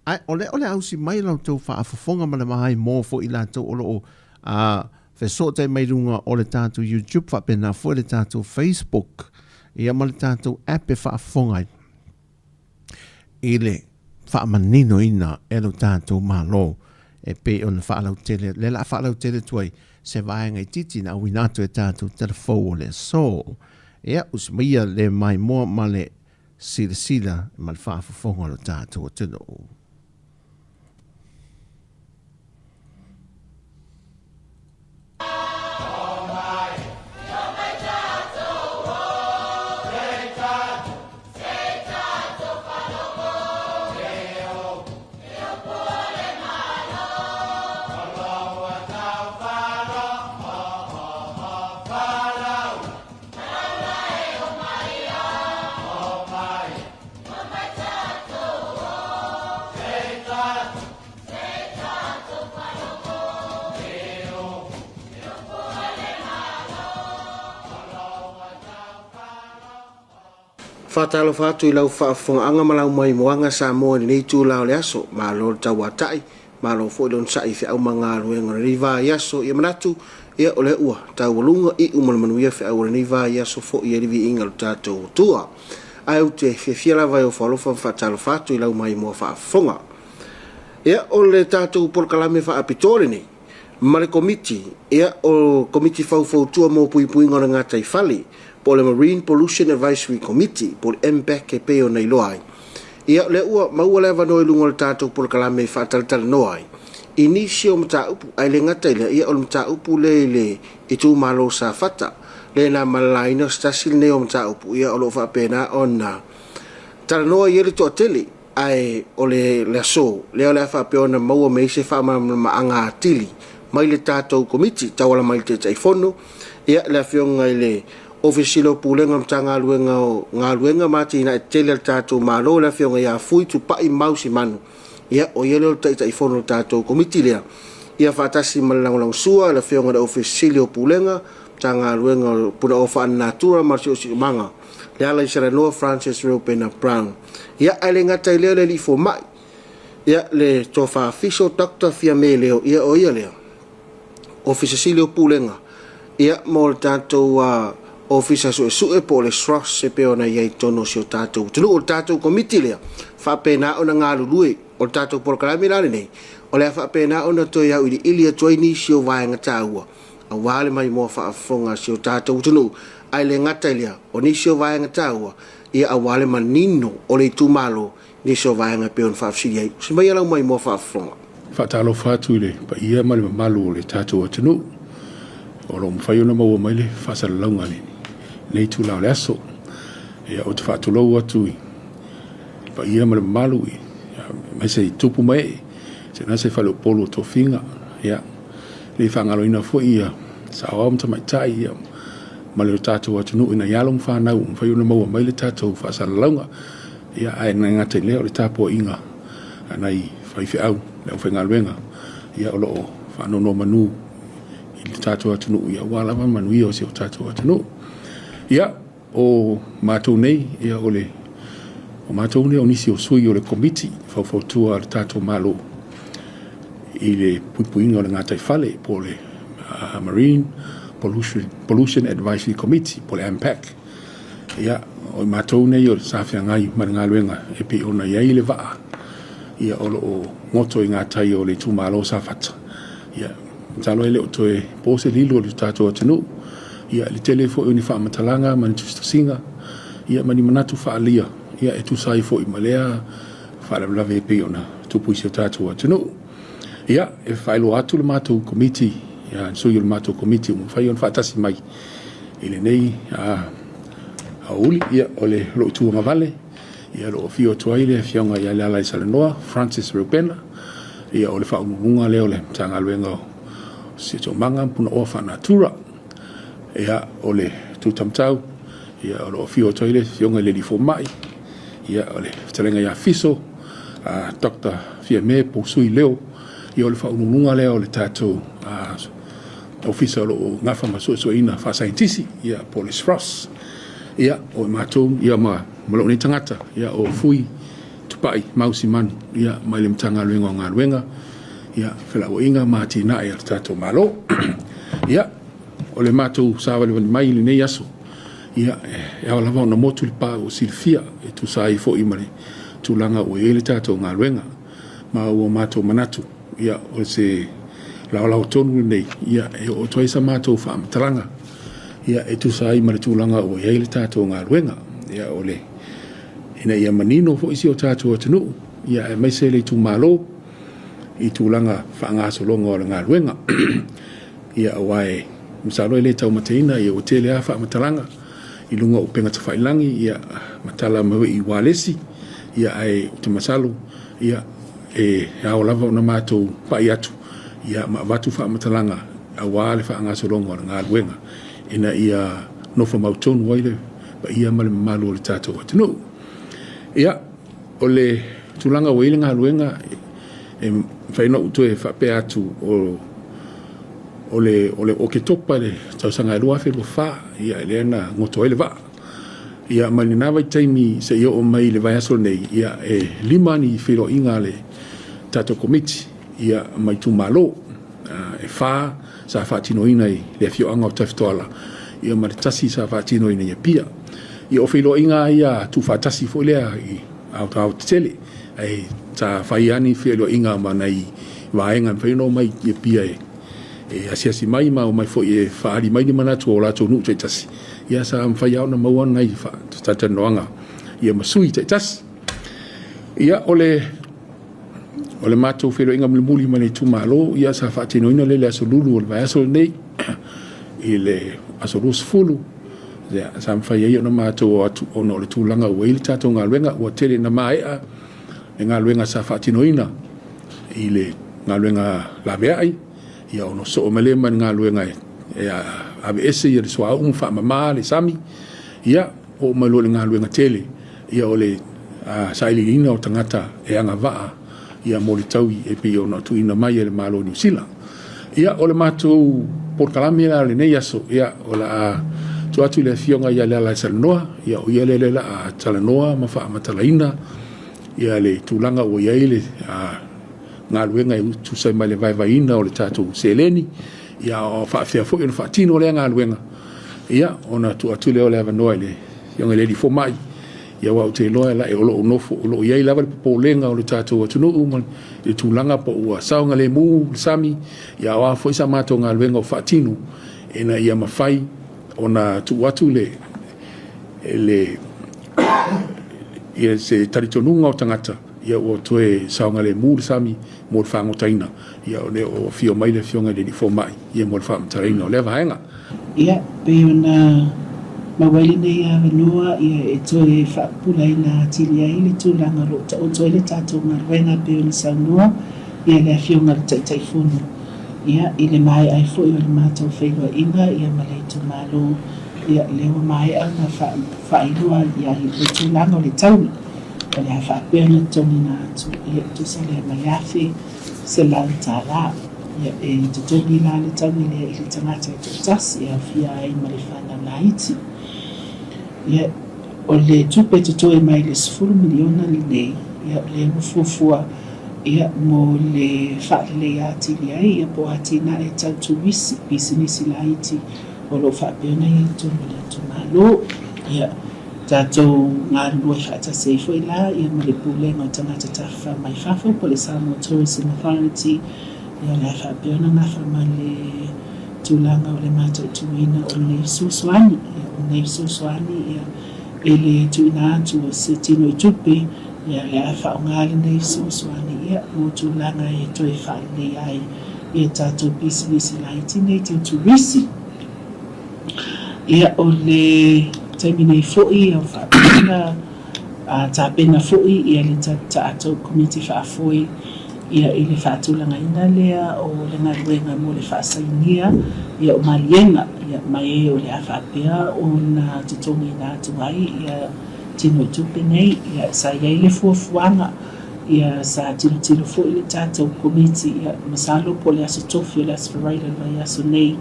Ae o lea o le a ausi mai la outou faafofoga ma le maimoa foi i latou o lo o a fesootai mai luga o le tatou YouTube faapena foi le tatou Facebook ia ma le tatou app e faafofoga ai i le faamaninoina e lo tatou Malo e pei ona faalautele lea la faalautele atu ai se vaega itiiti na auina atu e tatou tala fou o le aso. Ia, usi maia le maimoa ma le silasila ma le faafofoga o lo tatou atunuu. Faatalofa atu i lau faafofogaaga ma lau maimoaga Samoa i lenei itula o le aso. Malo le tauatai, malo foi le onosai i feau ma galuega o lenei vaiaso. Ia manatu, ia o lea ua taualuga iu ma le manuia feau o lenei vaiaso foi e le viiga o le tatou Atua. Ae ou te fiafia lava e ofo alofa ma faatalofa atu i lau maimoa faafofoga. Ia, o le tatou polokalame faapitoa lenei ma le Komiti, ia, o Komiti Faufautua mo Puipuiga o le Gataifale, po o le Marine Pollution Advisory Committee, po o le MPAC e pei ona iloa ai. Ia, o lea ua maua le avanoa i luga o le tatou polokalame e faatalatalanoa ai i nisi o mataupu, ae le gata i lea, ia, o le mataupu lea i le itumalo o Safata, lea na malalaina o se tasi lenei o mataupu, ia, o lo o faapena ona talanoa i ai le toatele. Ae o le le aso lea o le a faapea ona maua mai ai se faamalamalamaga atili mai le tatou Komiti tauala mai i le Taitaifono, ia, le Afioga i le Ofisa Sili o Pulega o le Matagaluega o Galuega ma Atinae Tetele a le tatou Malo, le Afioga ia Fui Tupai Mau Simanu, ia, o ia lea o le Taitaifono o le tatou Komiti lea, ia faatasi ma le lagolagosua a le Afioga i le Ofisa Sili o Pulega, Matagaluega o Punaoa Faalenatura ma le Siosiomaga, Lealaisalanoa Francis Reupena Brown. Ia, ae le gata i lea le alii fomai, ia, le Tofa Fiso Doctor Fiame Leo, ia, o ia lea, Ofisa Sili o Pulega, ia, mo le tatou Ofisa Suesue po o le SROS e pei ona i ai i totonu o si o tatou atunuu. O le tatou Komiti lea, faapena ona galulue. O le tatou polokalame la lenei, o le a faapena ona toe auiliili atu ai nisi o vaega taua aua le maimoa faafofoga a si o tatou atunuu, ae le gata i lea, o nisi o vaega taua ia aua le manino o le itumalo nisi o vaega e pei ona faafesili ai. Usi maia lau maimoa faafofoga. Faatalofa atu i le paia ma le mamalu o le tatou atunuu o lo o mafai ona maua mai le faasalalauga i lenei itula o le aso. Ia, ou te faatulou atu i le paia ma le mamalu aemaise i tupu ma ee, se se faleupolu o tofiga. Ia, le faagaloina foi ia saoao ma tamaitai ia, ma le tatou atunuu ina ia alo ma fanau ua mafai ona maua mai le tatou faasalalauga. Ia, ae le gata i lea o le tapuaiga a nai faifeau, le aufaigaluega, ia, o lo o faanonomanu i le tatou atunuu, ia, aua lava manuia o si o tatou atunuu. Ia, o matou nei, ia, o le o matou nei o nisi o sui o le Komiti Faufautua a le tatou Malo i le puipuiga o le gataifale po o le Marine Pollution Advisory Committee po o le MPAC. Ia, o i matou nei o sa feagai ma le galuega e pei ona i ai le vaa, ia, o lo o goto i gatai o le itumalo o Safata. Ia, masalo e le o toe po se lilo i le tatou atunuu. Ia, le tele foi o ni faamatalaga ma ni tusitusiga, ia, ma ni manatu faaalia, ia, e tusa ai foi ma lea faalavelave e pei ona tupu i si o tatou atunuu. Ia, e faailoa atu le matou komiti, ia, sui o le matou komiti ua mafai ona faatasi mai i lenei aoauli, ia, o le lou tuagavale, ia, o lo o afio atu ai le Afioga ia Lealaisalanoa Francis Reupena, ia, o le faauluuluga lea o le Matagaluega o Siosiomaga ma Punaoa Faanatura. Ia, o le Tutamatau, ia, o lo o afio atu ai le Afioga i le Alii Fomai, ia, o le Fetalaiga ia Fiso, Dr. Fiame Pousui Leo, ia, o le faauluuluga lea o le tatou Ofisa o lo o gafa ma suesueina faasaienitisi, ia, po o le SROS. Ia, o i matou, ia, ma lou nei tagata, ia, o Fui Tupai Mau Simanu, ia, mai le Matagaluega o Galuega, ia, Felauaiga ma Atinae a le tatou Malo. Ia, o le matou savalivali mai i lenei aso, ia, e ao lava ona motu le pa ua silafia e tusa ai foi ma le tulaga ua i ai le tatou galuega. Ma ua matou manatu, ia, o se laolao tonu lenei, ia, e oo atu ai sa matou faamatalaga, ia, e tusa ai ma le tulaga ua i ai le tatou galuega. Ia, o le, ina ia manino foi si o tatou atunuu, ia, aemaise le itumalo i tulaga faagasologa o le galuega. Ia, aua e masalo e le taumateina, ia, ua tele lava faamatalaga i luga o upega tafailangi, ia, ma tala mai i ualesi, ia, ae ou te masalo, ia, e ao lava ona matou pai atu, ia, ma avatu faamatalaga aua le faagasologa o le galuega ina ia nofo mautonu ai le paia ma le mamalu o le tatou atunuu. Ia, o le tulaga ua i ai le galuega, e mafai ona ou toe faapea atu o o le o le Oketopa i le tausaga e 2024, ia lea na goto ai le vaa. Ia mai lena vaitaimi seia oo mai i le vaiaso lenei, ia e 5 ni feiloaiga a le tatou Komiti ia ma itumalo. E 4 sa faatinoina i le afioaga o Tafitoala, ia ma le 1 sa faatinoina i Apia. Ia o feiloaiga lava ia tuufaatasi foi lea i aoaotetele, ae sa fai lava ni feiloaiga ma nai vaega e mafai ona omai i Apia e asiasi mai ma omai foi e faaali mai ni manatu o latou nuu taitasi. Ia sa mafai lava ona maua nai faatalatalanoaga ia ma sui taitasi. Ia o le O le matou feiloaiga mulimuli ma le itumalo, ia sa faatinoina lea i le aso Lulu o le vaiaso lenei i le aso 20, ia, sa mafai ai ona matou o atu ona o le tulaga ua i ai le tatou galuega, ua tele ina maea le galuega sa faatinoina i le galuega laveai, ia ona sosoo mai lea ma le galuega e aveese le suauu ma faamama le sami, ia oo mai loa i le galuega tele, ia o le sailiiliina o tagata e agavaa ia mo le taui e pei ona tuuina mai e le Malo o Niu Sila. Ia o le matou polokalame la o lenei aso, ia o le a tuu atu i le Afioga ia Lealaisalanoa, ia o ia lea o le a talanoa ma faamatalaina ia le tulaga ua i ai le galuega e tusa ai ma le vaevaeina o le tatou seleni, ia o faafefea foi ona faatino lea galuega. Ia, ona tuu atu lea o le avanoa i le Afioga i le Alii Fomai, ia aua ou te iloa e o lo o nofo, o lo o i ai lava le popolega o le tatou atunuu ma le tulaga po ua saogalemu le sami, ia a o a foi sa matou galuega o faatino ina ia mafai ona tuu atu le le ia se talitonuga o tagata ia ua toe saogalemu le sami mo le fagotaina ia o lea ua afio mai le Afioga i le Alii Fomai ia mo le faamatalaina o lea vaega. Ia, pei ona maua ai lenei avanoa ia e toe faapupulaina atili ai le tulaga o lo o taoto ai le tatou galuega pei ona saunoa ia le Afioga i le Taitaifono ia i le maea ai foi o le matou feiloaiga ia ma le itumalo ia lea ua maea ona faailoa ia le tulaga o le taui o le a faapea ona totogiina atu ia e tusa lea ma le $1,100. Ia, e totogi la le taui lea i le tagata e toatasi e aofia ai ma le fanau laiti. Ia, o le tupe totoe mai le $10 miliona lenei, ia, o lea ua fuafua ia mo le faaleleia atili ai ia po o atinae tau turisi, pisinisi laiti o lo o faapea ona i ai i totonu o le itumalo. Ia, tatou galulue faatasi ai foi la ia ma le Pulega o Tagata Tafafao mai Fafo po o le Samoa Tourism Authority, ia o le a faapea ona nafa ma le tulaga o le mataituina o lenei fesoasoani. Ia o lenei fesoasoani ia e le tuuina atu o se tino i tupe, ia o le a faaaoga lenei fesoasoani ia mo tulaga e toe faaleleia ai ia tatou pisinisi laiti nei tau turisi. Ia, o le taimi nei foi o faapena tapena foi ia le tatou Komiti Faafoe ia i le faatulagaina lea o le galuega mo le faasainia ia o maliega ia ma e o le a faapea ona totogiina atu ai ia tino i tupe nei. Ia, sa i ai le fuafuaga Ia, sa tilotilo foi le tatou Komiti, ia, masalo po o le Aso Tofi o le Aso Faraile o le vaiaso nei,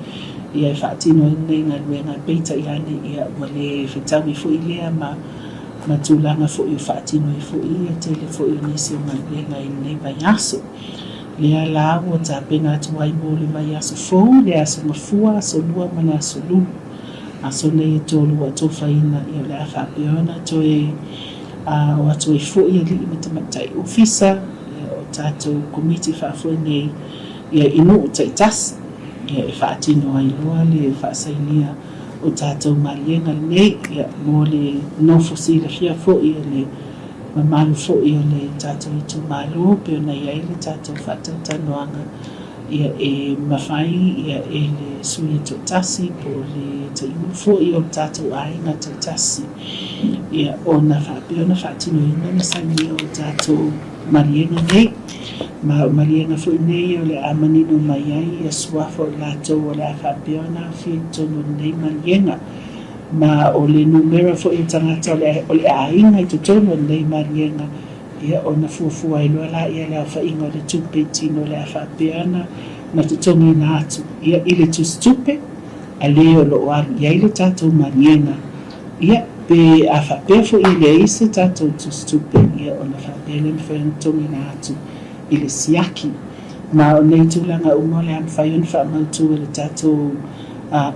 ia, e faatino ai lenei galuega. Peitai ane, ia, ua le fetaui foi lea ma, ma tulaga foi o faatino ai foi ia tele foi o nisi o galuega i lenei vaiaso. Lea la ua tapena atu ai mo le vaiaso fou, le Aso Gafua, Aso Lua ma le Aso Lulu. Aso nei e tolu ua atofaina, ia, o le a faapea ona toe A o atu ai foi alii ma tamaitai ofisa o tatou Komiti Faafoe nei i nuu taitasi e faatino ai loa le faasainia o tatou maliega lenei mo le nofo silafia foi e le mamalu foi o le tatou itumalo pei ona i ai le tatou faatalatalanoaga e mafai e le sui e toatasi po o le taiulu foi o le tatou aiga taitasi ona faapea ona faatinoina le sainia o tatou maliega nei. Ma o maliega foi nei o le a manino mai ai ia suafa o i latou o le a faapea ona aofia i totonu o lenei maliega. Ma o le numera foi o tagata o le aiga i totonu o lenei maliega, ia ona fuafua ai loa laia le aofaiga o le tupe i tino o le a faapea ona totogiina atu ia i le tusitupe a le o lo o alu i ai le tatou maliega. Ia, pe a faapea foi e leai se tatou tusitupe, ia ona faapea lea mafai ona totogiina atu i le siaki. Ma o nei tulaga uma o le a mafai ona faamautu e le tatou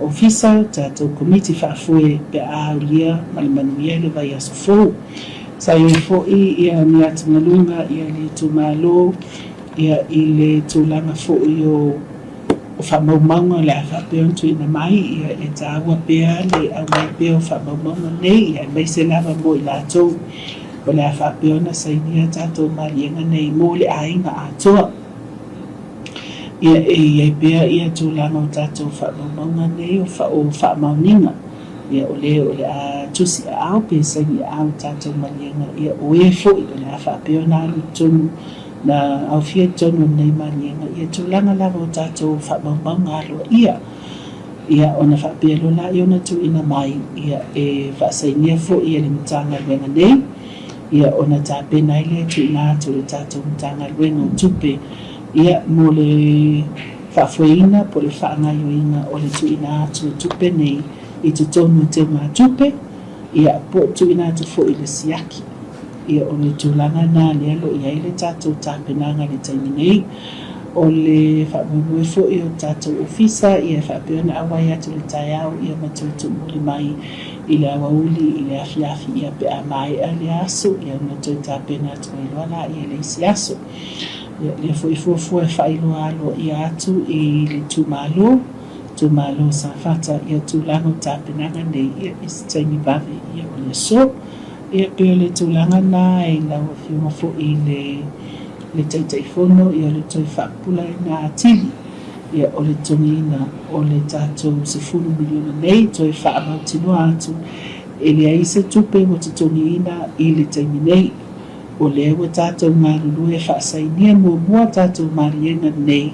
Ofisa, tatou Komiti Faafoe pe a aulia ma le manuia le vaiaso fou. Sa i ai foi ia ni atugaluga ia le itumalo ia i le tulaga foi o o faamaumauga o le a faapea ona tuuina mai, ia e taua pea le aumai pea o faamaumauga nei, aemaise lava mo i latou o le a faapea ona sainia tatou maliega nei mo le aiga atoa. Ia e i ai pea ia tulaga o tatou faamaumauga nei o o faamaoniga, ia o le o le a tusi aao pe saini aao i tatou maliega, ia o e foi o le a faapea ona alu i totonu Na aofia i totonu o lenei maliega ia tulaga lava o tatou faamaumauga aloaia, ia ona faapea loa laia ona tuuina mai ia e faasainia foi e le Matagaluega nei, ia ona tapena ai lea e tuuina atu i le tatou Matagaluega o Tupe ia mo le faafoeina po o le faagaoioiga o le tuuina atu o tupe nei i totonu o teugatupe ia po o tuuina atu foi i le siaki. Ia, o le tulaga lena lea o lo o i ai le tatou tapenaga i le taimi nei. O le faamoemoe foi o le tatou Ofisa ia faapea ona auai atu i le taeao ia ma toe tuumuli mai i le aoauli i le afiafi ia pe a maea lea aso ia ona toe tapena atu ai loa laia i le isi aso. Ia lea foi fuafua e faailoa aloaia atu i le itumalo, itumalo o Safata ia tulaga o tapenaga nei ia i se taimi vave ia o le aso. Ia pei o le tulaga lena i lau Afioga foi i le le Taitaifono, ia o le toe faapupulaina atili ia o le totogiina o le tatou $10 miliona nei, toe faamautinoa atu e leai se tupe ua totogiina i le taimi nei. O lea ua tatou galulue e faasainia muamua tatou maliega nei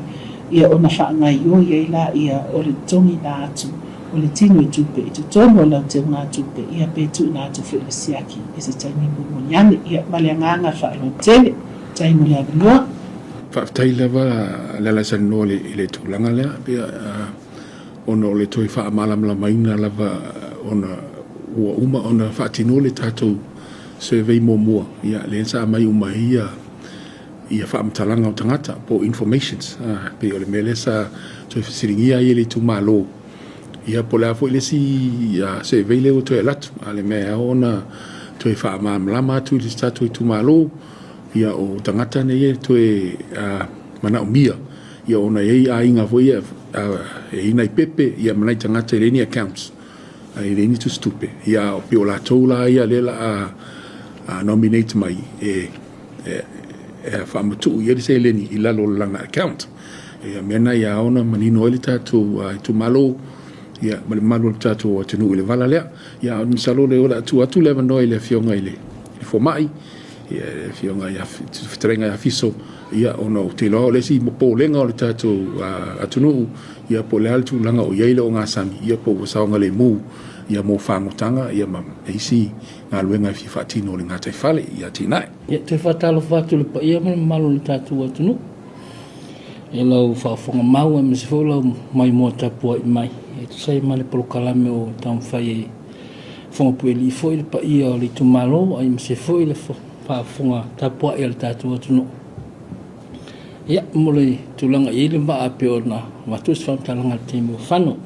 ia ona faagaoioi ai laia o le totogiina atu o le tino i tupe i totonu o lau teugatupe ia pe tuuina atu foi le siaki i se taimi mulimuli ane. Ia ma le agaga faaaloalo tele. Faafetai mo le avanoa. Faafetai lava Lealaisalenoa i le tulaga lea pei ona o le toe faamalamalamaina lava ona ua uma ona faatino le tatou survey muamua ia lea sa aumai uma ai ia faamatalaga o tagata po o informations pei o le mea lea sa toe fesiligia ai e le itumalo ia po o le a foi le isi survey lea ua toe alu atu. A o le mea e ao ona toe faamalamalama atu i le tatou itumalo ia o tagata nei e toe manaomia ia ona e i ai aiga foi ia e i ai nai pepe ia ma nai tagata e leai ni accounts e leai ni tusitupe ia a pei o latou la ia lea la a nominate mai e e faamatuu i ai le seleni i lalo o le lana account. Ia mea na ia ao ona manino ai le tatou itumalo ia ma le mamalu o le tatou atunuu i le vala lea. Ia masalo o lea o le a tuu atu le avanoa i le Afioga i le Fomai, ia le Afioga ia Fetalaiga ia Fiso, ia ona ou te iloa o le isi popolega o le tatou atunuu, ia po o le a le tulaga o i ai le ogasami, ia po ua saogalemu ia mo fagotanga ia ma isi galuega e fia faatino o le gataifale i atinae. Ia, toe faatalofa atu i le paia ma le mamalu o le tatou atunuu i lau faafofoga mau aemaise foi o lau maimoa tapuai mai e tusa ai ma le polokalame o taumafai e fogapuelii foi le paia o le itumalo aemaise foi le faafofoga tapuai a le tatou atunuu. Ia, mo le tulaga i ai le vaa pei ona avatu se faamatalaga i le taimi ua fano.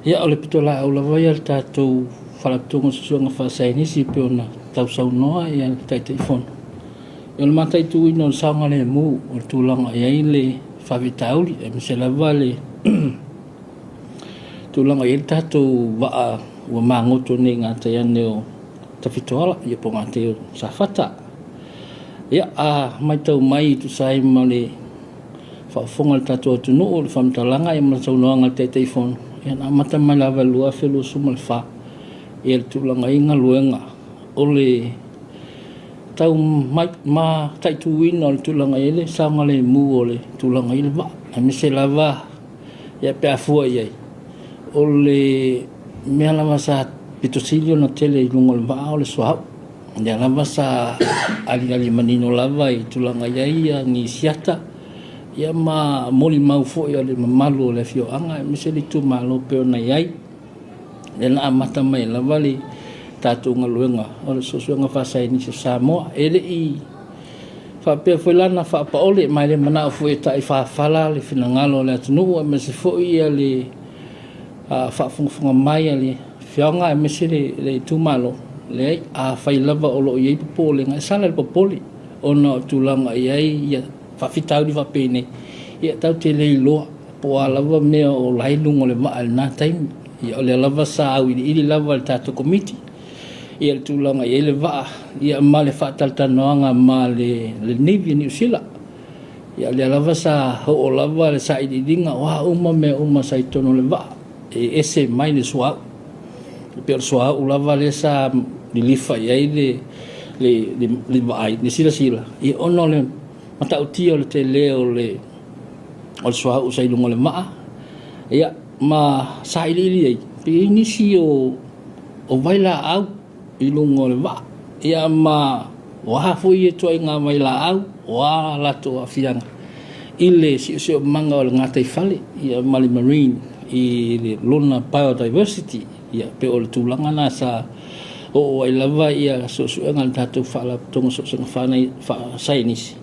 Ia, o le pitolaau lava ia a le tatou Faalapotopotoga o Suesuega Faasaienisi pei ona tausaunoa ia le Taitaifono. Ia, o le mataituina o le saogalemu o le tulaga e i ai le faafitauli, aemaise lava le tulaga e i ai le tatou vaa ua magoto nei i gatai ane o Tafitoala, ia po o gatai o Safata. Ia, a matau mai e tusa ai ma le faafofoga a le tatou atunuu i le faamatalaga ma le saunoaga a le Taitaifono, ia na amata mai lava i le 2024 ia le tulaga i galuega o le tau mataituina o le tulaga i le saogalemu o le tulaga i le vaa, aemaise lava ia pe a fua i ai, o le mea lava sa pito sili ona tele i luga o le vaa o le suauu. Lea lava sa aliali manino lava i tulaga i ai ni siata ia ma molimau foi a le mamalu o le afioaga aemaise le itumalo pei ona i ai. Lea na amata mai lava le tatou galuega o le Suesuega Faasaienisi o Samoa. E le i faapea foi la na faapaole ma e le manao foi e taifafala le finagalo o le atunuu aemaise foi ia le faafogafoga mai a le afioaga aemaise le itumalo, leai, afai lava o lo o i ai popolega, e sala le popole ona o tulaga e i ai ia faafitauli faapenei, ia tatou te le iloa po o a lava mea o la i luga o le vaa i lena taimi. Ia o lea lava sa auiliili lava e le tatou Komiti ia le tulaga e i ai le vaa ia ma le faatalatalanoaga ma le Navy a Niu Sila. Ia o lea lava sa oo lava le sailiiliga o a uma mea uma sa i totonu o le vaa e ese mai le suauu. E pei o le suauu lava lea sa lilifa i ai le, le, le, le vaai, le silasila, ia ona o le matautia o le tele o le, o le suauu sa i luga o le vaa, ia ma sailiili ai, pe i ai nisi o, o vailaau i luga o le vaa, ia ma o a foi ia ituaiga vailaau, o a latou aafiaga i le siosiomaga o le gataifale ia ma le marine i le lona biodiversity, ia pei o le tulaga lena sa oo ai lava ia suesuega a le tatou Faalapotopotoga o Suesuega Faasaienisi.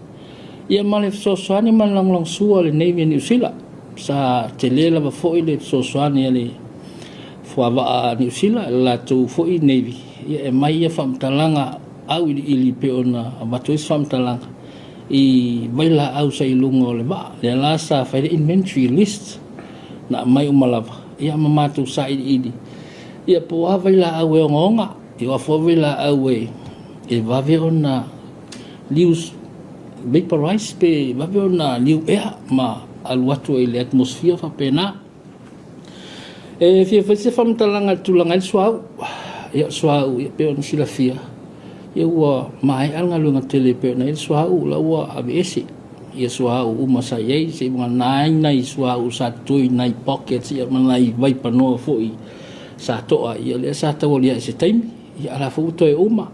Ia ma le fesoasoani ma le lagolagosua a le Navy a Niu Sila. Sa tele lava foi le fesoasoani a le fuavaa a Niu Sila, le latou foi Navy, ia e aumai ia faamatalaga auiliili pei ona avatu ai se faamatalaga i vailaau sa i luga o le vaa. Lea la sa fai le inventory list na aumai uma lava, ia ma matou sailiili, ia po o a vailaau e ogaoga, ia o a foi vailaau e vave ona liu vaporize pe vave ona liu ea ma alu atu ai i le atmosphere faapena. E fia fai se faamatalaga i le tulaga ai le suauu. Ia o le suauu e pei ona silafia, ia ua maea le galuega tele e pei ona i ai le suauu, o la ua aveese ia suauu uma sa i ai, seivagana ai nai suauu sa totoe i nai pockets ia ma nai vaipanoa foi sa toa, ia lea sa taualiae i se taimi, ia a o la foi ua toe uma.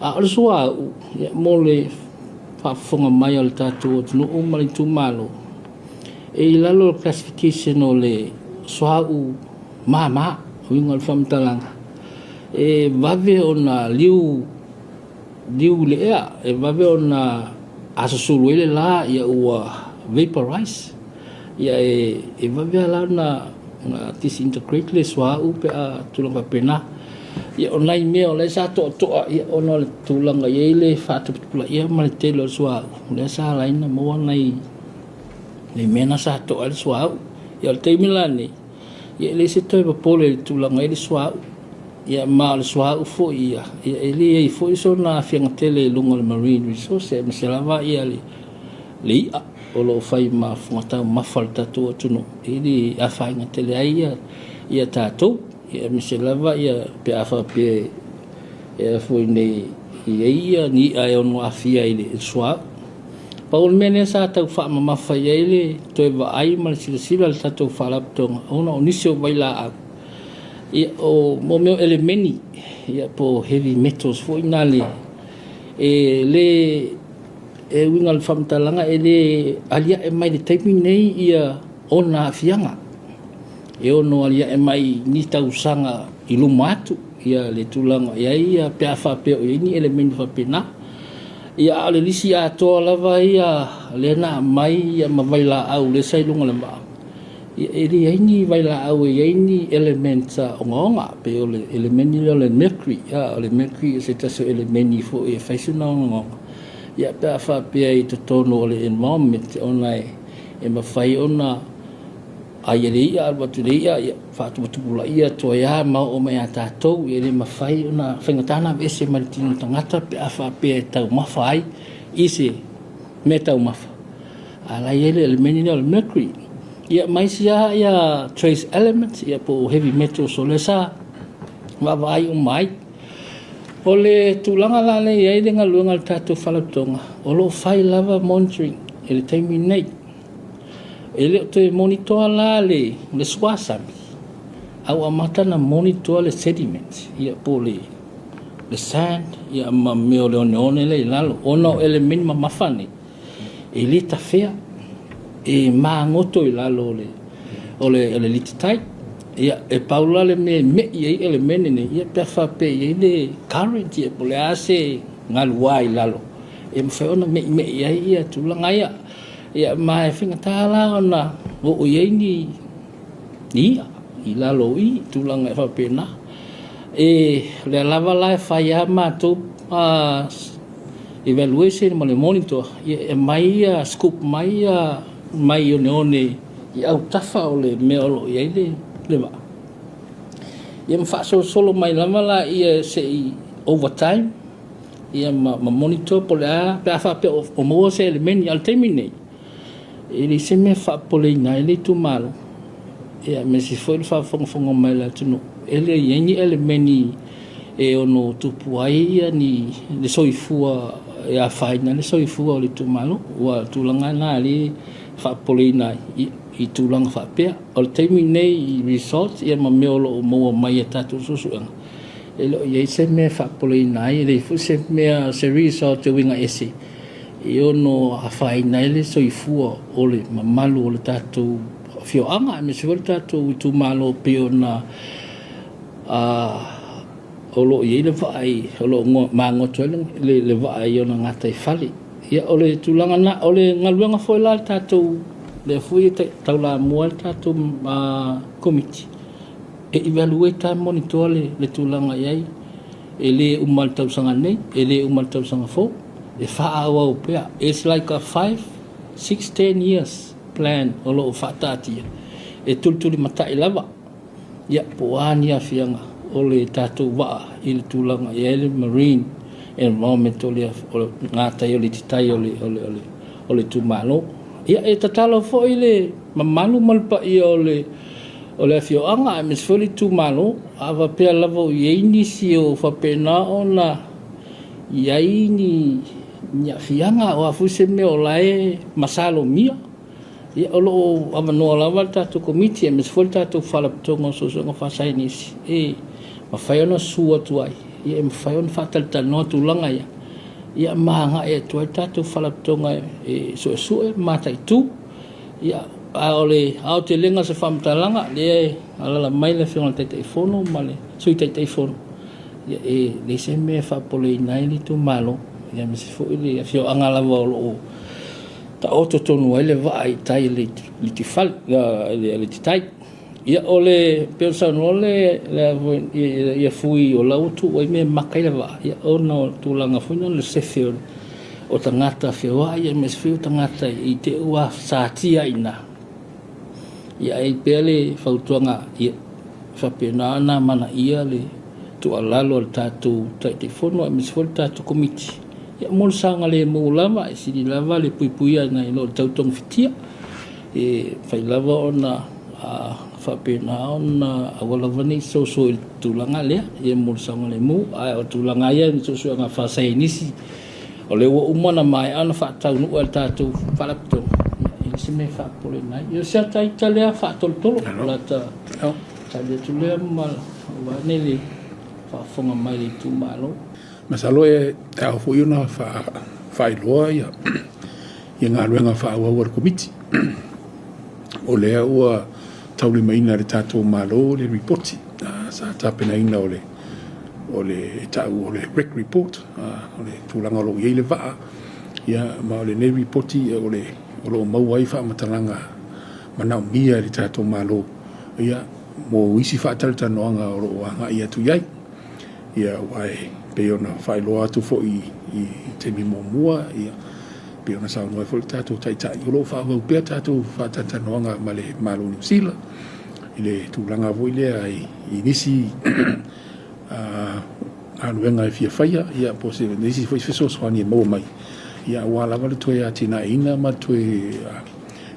A o le suauu, ia mo le faafofoga mai a le tatou atunuu ma le itumalo, e i lalo o le classification o le suauu mama, uiga o le faamatalaga, e vave ona liu liu i le ea, e vave ona a susulu ai le la, ia ua vaporize. Ia e vave lava la ona disintegrate le suauu pe a tulaga faapena. Ia o nai mea o lea sa toatoa, ia ona o le tulaga e i ai le faatuputupulaia ma le tele o le suauu, lea sa ala ai ona maua nai mea na sa toa ai le suauu. Ia o le taimi la lenei, ia e leai se toe popole i le tulaga e i ai le suauu. Ia ma o le suauu foi ia, ia e leai foi sona aafiaga tele i luga o le marine resource, aemaise lava ia le i'a o lo o fai ma fofoga taumafa o le tatou atunuu, e le afaina tele ai ia tatou, ia aemaise lava ia pe a faapea e a foi nei i ai ia ni i'a e ono aafia i le suauu. Pau o le mea lea sa tau faamamafa i ai le toe vaai ma le silasila a le tatou Faalapotopotoga, ona o nisi o vailaau, ia o mo mea o elemeni, ia po o heavy metals foi na le e le e uiga i le faamatalaga e le alia'e mai i le taimi lenei ia ona aafiaga e ono alia'e mai ni tausaga i luma atu ia le tulaga i ai ia pe a faapea o i ai ni elemeni faapena. Ia a o le lisi atoa lava ia lea na aumai ia ma vailaau lea sa i luga o le vaa, ia e leai ni vailaau e i ai ni element ogaoga pei o le elemeni lea o le mercury. O le mercury o se tasi o elemeni foi e fai sina ogaoga ia pe a faapea i totonu o le environment ona e mafai ona ai e le i'a alu atu i le i'a, ia faatuputupulaia atu ai lava ma oo mai ia tatou. E le mafai ona faigata ona aveese mai le tino o le tagata pe a faapea e taumafa ai i se mea taumafa, a la e i ai le elemeni lea o le mercury. Ia ma isi lava ia trace elements ia po o heavy metals o lea sa vaavaai uma ai. O le tulaga la lea e i ai le galuega a le tatou Faalapotopotoga, o lo o fai lava monitoring i le taimi lenei. E le o toe monitor la le, le suasami, a ua amata ona monitor le sediment, ia po o le, le sand, ia ma mea o le oneone lea i lalo, ona o elemeni mamafa nei, e le tafea, e magoto i lalo o le, o le, o le lititai. Ia, e pau la le mea e me'i ai elemeni nei, ia pe a faapea e i ai le current, ia po o le a se galuā i lalo, e mafai ona me'ime'i ai ia tulaga ia. Ia, ma e faigata la ona oo i ai ni i'a i lalo o i, tulaga e faapena. E, o lea lava la e fai lava matou evaluation ma le monitor, ia e aumai ia, scoop mai ia mai oneone i autafa o le mea o lo o i ai le vaa. Ia ma faasolosolo mai lava laia se i over time ia ma, ma monitor po o le a pe a faapea o, o maua se elemeni. A o le taimi lenei, e leai se mea e faapopoleina ai le itumalo, ia aemaise foi le faafogafoga mai a le atunuu, e le i ai ni elemeni e ono tupu ai ia ni le soifua e afaina ai le soifua o le itumalo. Ua o le tulaga lena lea e faapopoleina ai i, i tulaga faapea. O le taimi lenei i results ia ma mea o lo o maua mai i a tatou suesuega, E le o i ai se mea e faapopoleina ai, e leai foi se mea, se result e uiga ese e ono afaina ai le soifua o le mamalu o le tatou afioaga aemaise foi le tatou itumalo pei ona o lo o i ai le vaa i, o lo o magoto ai le vaa i ona gataifale. Ia, o le tulaga lena. O le galuega foi la a le tatou, lea foi e taulamua ai le tatou Komiti, e evaluate lava ma monitor le tulaga e i ai. E le uma i le tausaga nei, e le uma i le tausaga fou, e faaauau pea. It's like a 5, 6, 10 years plan o lo o faataatia e tulitulimatai lava. Ia, po o a ni aafiaga o le tatou vaa i le tulaga e i ai le marine environment o le gatai o le ititai o le, o le, o le, o le itumalo. Ia, e tatalo foi le mamalu ma le paia o le, o le afioaga aemaise foi le itumalo, a faapea lava o i ai nisi o faapena ona i ai ni, ni aafiaga o a foi se mea o la e masalomia, Ia, o lo o avanoa lava le tatou Komiti aemaise foi le tatou Faalapotopotoga o Suesuega Faasaienisi e mafai ona susu atu ai, ia e mafai ona faatalatalanoa tulaga ia, ia ma agai atu ai le tatou Faalapotopotoga e suesue ma mataitu. Ia, a o le aotelega o se faamatalaga, lea e alaala mai le Afioga i le Taitaifono ma le Sui Taitaifono, ia e leai se mea e faapopoleina ai le itumalo, ia aemaise foi le afioaga lava o lo o taoto tonu ai le vaa i tai i le litifale, le lititai. Ia o le, pei ona saunoa le, le, ia Fui o la ua tuu ai mea e maka ai le vaa, ia ona o le tulaga foi lea o le sefe o, o tagata feoai aemaise foi o tagata i te i ua satia ai i ina. Ia ae i ai pea le fautuaga, ia faapena ona amanaia le tuualalo a le tatou Taitaifono aemaise foi le tatou Komiti, Ia, mo le saogalemu lava, e sili lava le puipuia nai lo le tau togafitia. E mafai lava ona faapena ona aua lava ne i soso i le tulaga lea, ia mo le saogalemu. Ae o tulaga ia i suesuega faasaienisi, o lea ua uma ona maea ona faataunuu e le tatou Faalapotopotoga, ia, e leai se mea e faapopoleina ai. Ia, o si ata ita lea faatolotolo, o la ta tali atu lea ma vaeane le faafofoga mai le itumalo. Masalo e ao foi ona faailoa ia galuega faaauau a le Komiti. O lea ua taulimaina e le tatou Malo le lipoti sa tapenaina o le o le e tau o le REC report, o le tulaga o lo o i ai le vaa, ia ma o lenei lipoti o le o lo o maua ai faamatalaga manaomia e le tatou Malo ia mo isi faatalatalanoaga o lo o agai atu i ai. Ia, aua e pei ona faailoa atu foi i taimi muamua, ia, pei ona saunoa ai foi le tatou Taitai, o lo o faaauau pea tatou faatalatalanoaga ma le Malo o Niu Sila i le tulaga foi lea i nisi galuega e fia faia, ia, po o se nisi foi fesoasoani e maua mai, ia, aua lava le toe atinaeina ma le toe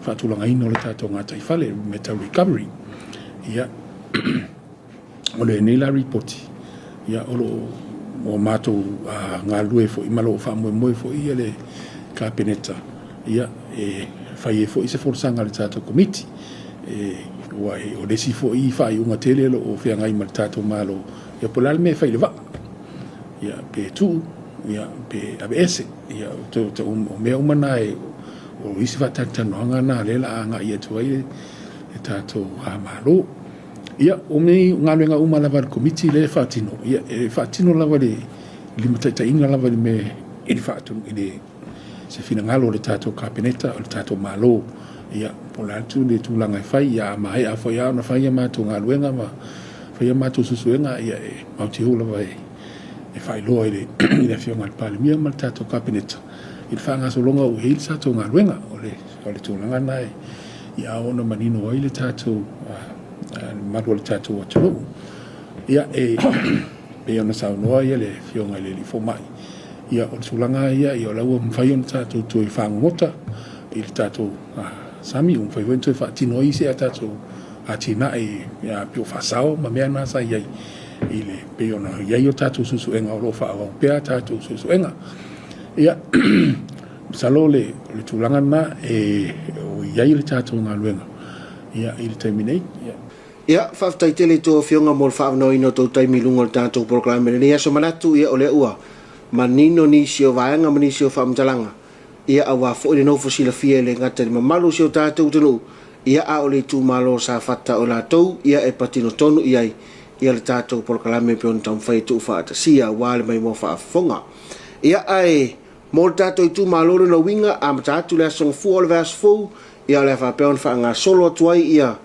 faatulagaina o le tatou gataifale, mea tau recovery. Ia. O lenei la lipoti, ia o lo o matou galulue foi ma lo o faamoemoe foi ia le Kapeneta ia e fai ai foi se folasaga a le tatou Komiti. E, aua o le isi foi faaiuga tele o lo o feagai ma le tatou Malo, ia po o le a le mea e fai i le vaa, ia pe tuu, ia pe aveese. Ia o mea uma na e, o isi faatalatalanoaga na o lea o le a agai atu ai le tatou Malo. Ia, o nei galuega uma lava a le Komiti lea e faatino, ia, e faatino lava i le limataitaiina lava i le mea i le faatonu, i le se finagalo o le tatou Kapeneta, o le tatou Malo. Ia, po o le a le tulaga e fai, ia a maea foi lava ona fai a matou galuega ma fai a matou suesuega, ia e mautinoa lava e faailoa i le, i le Afioga i le Palemia ma le tatou Kapeneta i le faagasologa ua i ai le tatou galuega. O le O le tulaga lena ia ao ona manino ai le tatou mamalu o le tatou atunuu. Ia, e pei ona saunoa ia le Afioga i le Alii Fomai, ia o le tulaga ia, ia o la ua mafai ona tatou toe fagogota i le tatou sami, ua mafai foi ona toe faatino ai isi a tatou atinae ia pei o faasao ma mea na sa i ai i le pei ona i ai o tatou suesuega o lo o faaauau pea a tatou suesuega. Ia, Masalo o le tulaga lena e i ai le tatou galuega i le taimi nei. Ia, faafetai tele i tou Afioga mo le faaavanoaina o tou taimi i luga o le tatou polokalame i lenei aso. Manatu ia o lea ua manino nisi o vaega ma nisi o faamatalaga, ia aua foi le nofo silafia e le gata i le mamalu o si o tatou atunuu, ia a o le itumalo o Safata o latou ia e patino tonu i ai ia le tatou polokalame e pei ona taumafai e tuufaatasia aua le maimoa faafofoga. Ia ae. Mo le tatou itumalo lona uiga, amata atu le Aso Gafua o le vaiaso fou, ia o le a faapea ona faagasolo atu ai ia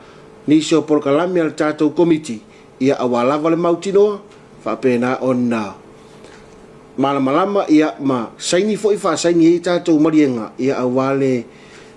nisi o polokalame a le tatou Komiti, ia aua lava le mautinoa, faapena ona malamalama ia ma saini foi faasaini ai tatou maliega ia aua le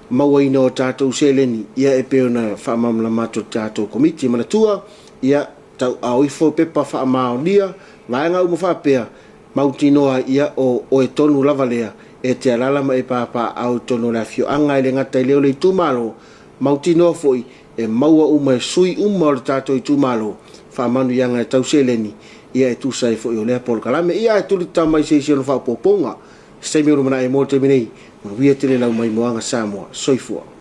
mauaina o tatou seleni ia e pei ona faamalamalama atu e le tatou Komiti. Manatua ia tauaao ifo pepa faamaonia vaega uma faapea mautinoa ia o oe tonu lava lea e te alala ma e papaaao i totonu o le afioaga e le gata i lea o le itumalo mautinoa foi e maua uma e sui uma o le tatou itumalo faamanuiaga e tau seleni ia e tusa ai foi o lea polokalame. Ia ae tuli tatau mai se isi ona faaopoopoga se taimi o lumanai mo le taimi nei. Manuia tele lau maimoaga Samoa. Soifua.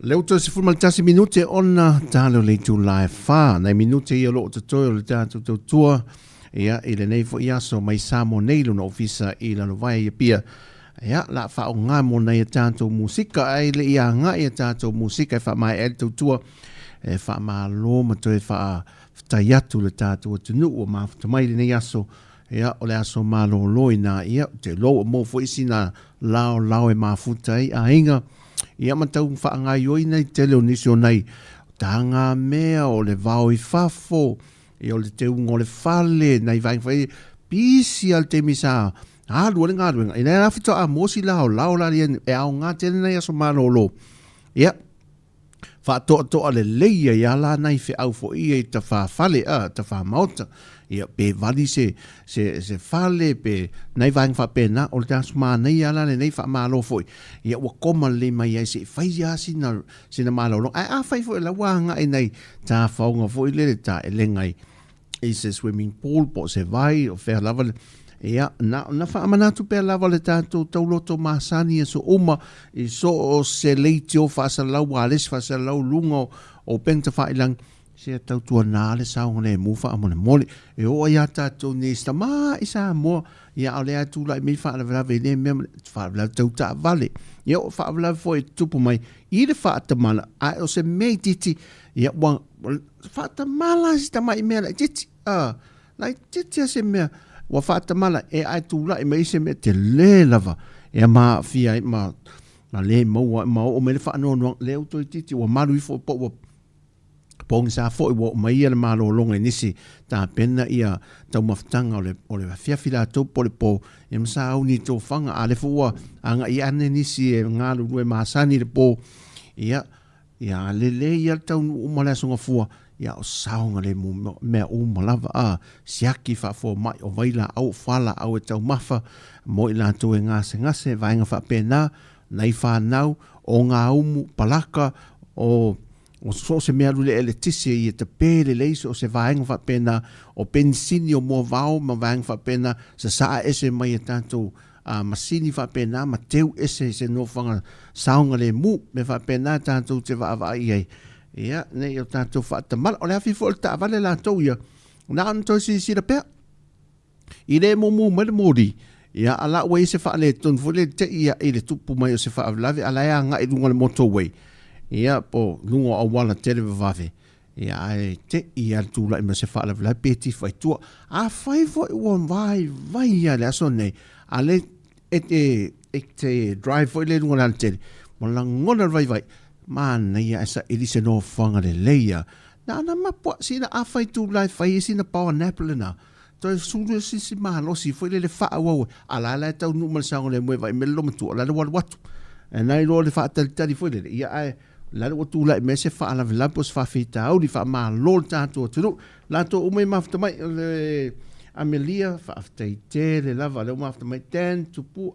Lea ua toe 11 minute ona talo le itula e 4. Nai minute ia o lo o totoe o le tatou tautua ia i lenei foi aso mai Samoa nei lona ofisa i Lalovaea i Apia. Ia, la faaaoga mo nai a tatou musika ae le i agai a tatou musika e faamaea ai le tautua e faamalo ma toe faafetai atu le tatou atunuu ua mafuta mai lenei aso. Ia, o le aso malolo ina ia, ou te iloa ua maua foi sina laolao e mafuta ai aiga, ia ma tau faagaoioi nai tele o nisi o nai tagamea, o le vao i fafo, ia o le teuga o le fale, nai vaega foi pisi lava le taimi sa alu ai le galuega, ina la faatoa maua si laolao la e aoga tele nai aso malolo. Ia, Faatoatoa lelei ai a la nai feau foi ia i tafa fale a, tafa maota. Ia, pe vali se, se, se fale, pe nai vaega faapena, o le aso manaia la lenei faamalo foi. Ia, ua koma lelei mai ai se i fai lava sina, sina malologa. Ae afai foi o la ua agai nai tafaoga foi lele taelega i, i se swimming pool po o se vai o fea lava le ia na na faamanatu pea lava le tatou tauloto masani aso uma i so o se leitio faasalalau ualesi faasalalau luga o, o upega tafailagi se tautuana le saogalemu faamolemole e oo ai a tatou nei si tamai Samoa ia a o lea e tulai mai faalavelave i lea mea faalavelave tau taavale ia o faalavelave foi e tutupu mai i le faatamala ae o se mea itiiti ia ua Faatamala si tamai mea laitiiti. A, laitiiti lava se mea ua faatamala e ae tulai mai se mea tele lava ia ma aafia ai ma, ma le maua ma oo mai le faanoanoaga lea ua toeitiiti ua malu ifo po ua pogisa foi ua oo mai ia le malologa i nisi tapena ia taumafataga o le, o le afiafi latou po o le po ia ma sauni i tofaga a lea foi ua agai ane nisi e galulue masani i le po ia Ia lelei ia le taunuu uma le Aso Gafua, ia o saogalemu mea uma lava, a, siaki faafomai, o vailaau, o fualaau e taumafa mo i latou e gasegase, vaega faapena, nai fanau, o gaumu, palaka, o, o so o se mea alu i le eletise ia tape lelei so o se vaega faapena, o penisini, o moavao ma vaega faapena, sasaa ese mai e tatou a masini faapena ma teu ese i se nofoaga saogalemu, mea faapena tatou te vaavaai i ai, ia, ne i o tatou faatamala. O le afi foi o le taavale latou ia, na ona toe silasila pea, i le mumu mai le moli, ia, a la ua i ai se faaletonu foi lele te i i le tupu mai o se faalavelave, a la e agai i luga o le motorway, ia, po o luga o auala televavave, Ia, ae te i a le tulai mai o se faalavelave pe tifa i tua. Afai foi ua vaivai lava i le aso lenei, a le e te, e te drive foi lea i luga o le alatele, ua lagona le vaivai, manaia ae saili se nofoaga lelei lava. Na ona mapuaa sina afa itula e fai ai sina power nap lena, toe sulu ai se isi malosi foi lele faaauau ai, a la e la e taunuu ma le saogalemu e vaai mai le loomatua, o la e alu atu. E na iloa le faatalitali foi lele, ia ae La ua tulai mai se faalavelave po o se faafitauli, faamalo le tatou atunuu. Latou uma i mafuta mai, o le Amelia, faafetai tele lava, lea ua mafuta mai Dan, Tupu,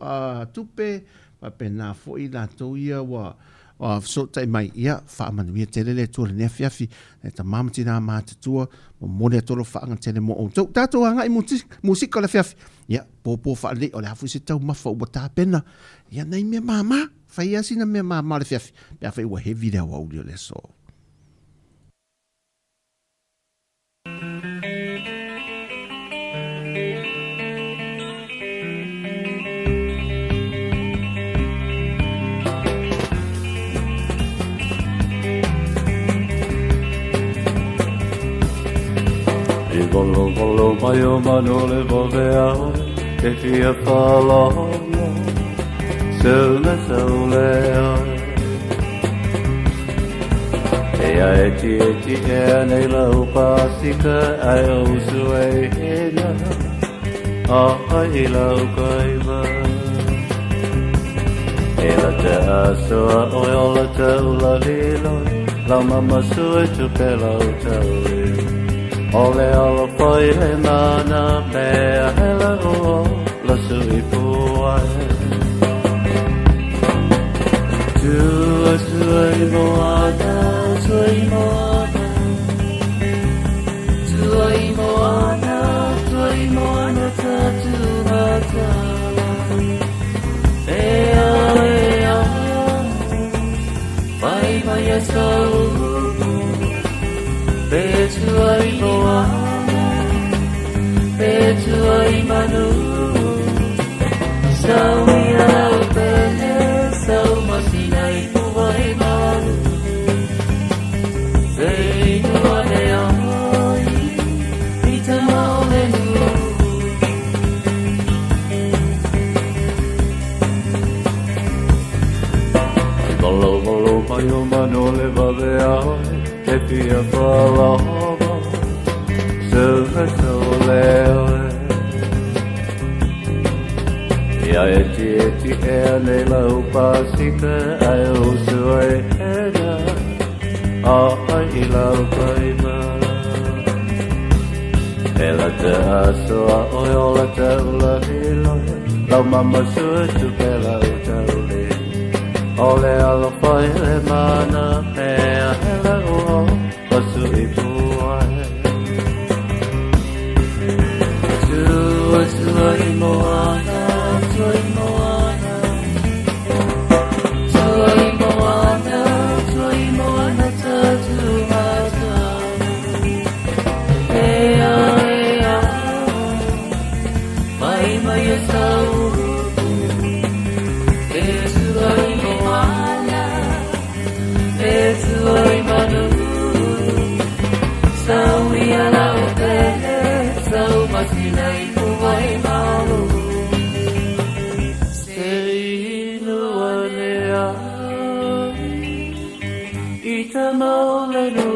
Tupe, faapena foi latou ia ua fesootai mai. Ia, faamanuia tele le Atua i lenei afiafi, e tama ma tina matutua, momoli atu alofaaga tele mo outou. Tatou agai musika o le afiafi, ia, popo faalelei, o le a foi se taumafa ua tapena, ia, nai mea mama. Fai lava sina mea mama o le afiafi pe afai ua heavy le aoauli o le aso. I volovolo mai o manu le vave ao e fia whalono Suna saulea E ai ti e ti e nei lau pasika ai o usu e hena A ai lau kaiva E la te asoa oi o la te ula liloi Lau mama sue tupe lau taui O le alo foi le mana mea hele o la sui puai Tua tua i moana, tua i moana Tua i moana, tua i moana ta tu matala E a e a Fai mai moana E tua i manu Sau ia lau pele Sau masina i pua i malu Se inua le ai I te maole nu Malo malo mai o mano le vave ai Te fia whalava Se me so le oe Ia e ti e ti e nei lau pasika Ai o sua e hena A ai i lau paima E la te aso a oi o la te ula hilo Lau mama sua tu pe lau tauli O le alo whai le mana mea hele o o su i puai Tua tua i moana Tua i moana Tua i moana Tua i moana tatu mata E a e a Mai mai e sau E tua i moana E tua i manu Sau ia lau pele Sau masina i pua i malu Se inua le ai I te maole nu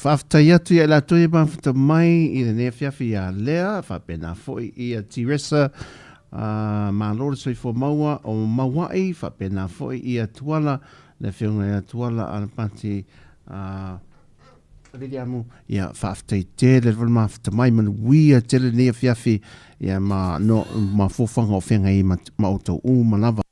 Faafetai atu ia i latou ia mafuta mai i lenei afiafi ia Lea, faapena foi ia Tiresa, malo le soifua maua o Maua'i, faapena foi ia Tuala, le afioga ia Tuala Alapati Viliamu, ia faafetai tele le mafuta mai, manuia tele lenei afiafi, ia ma no ma fuafuaga o feagai ai ma outou uma lava.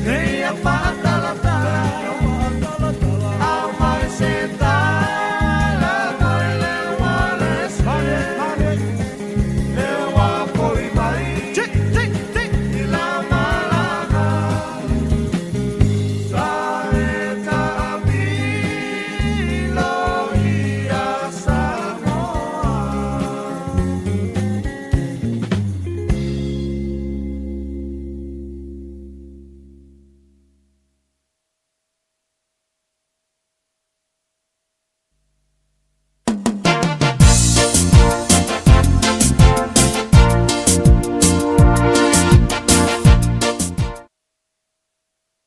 Ia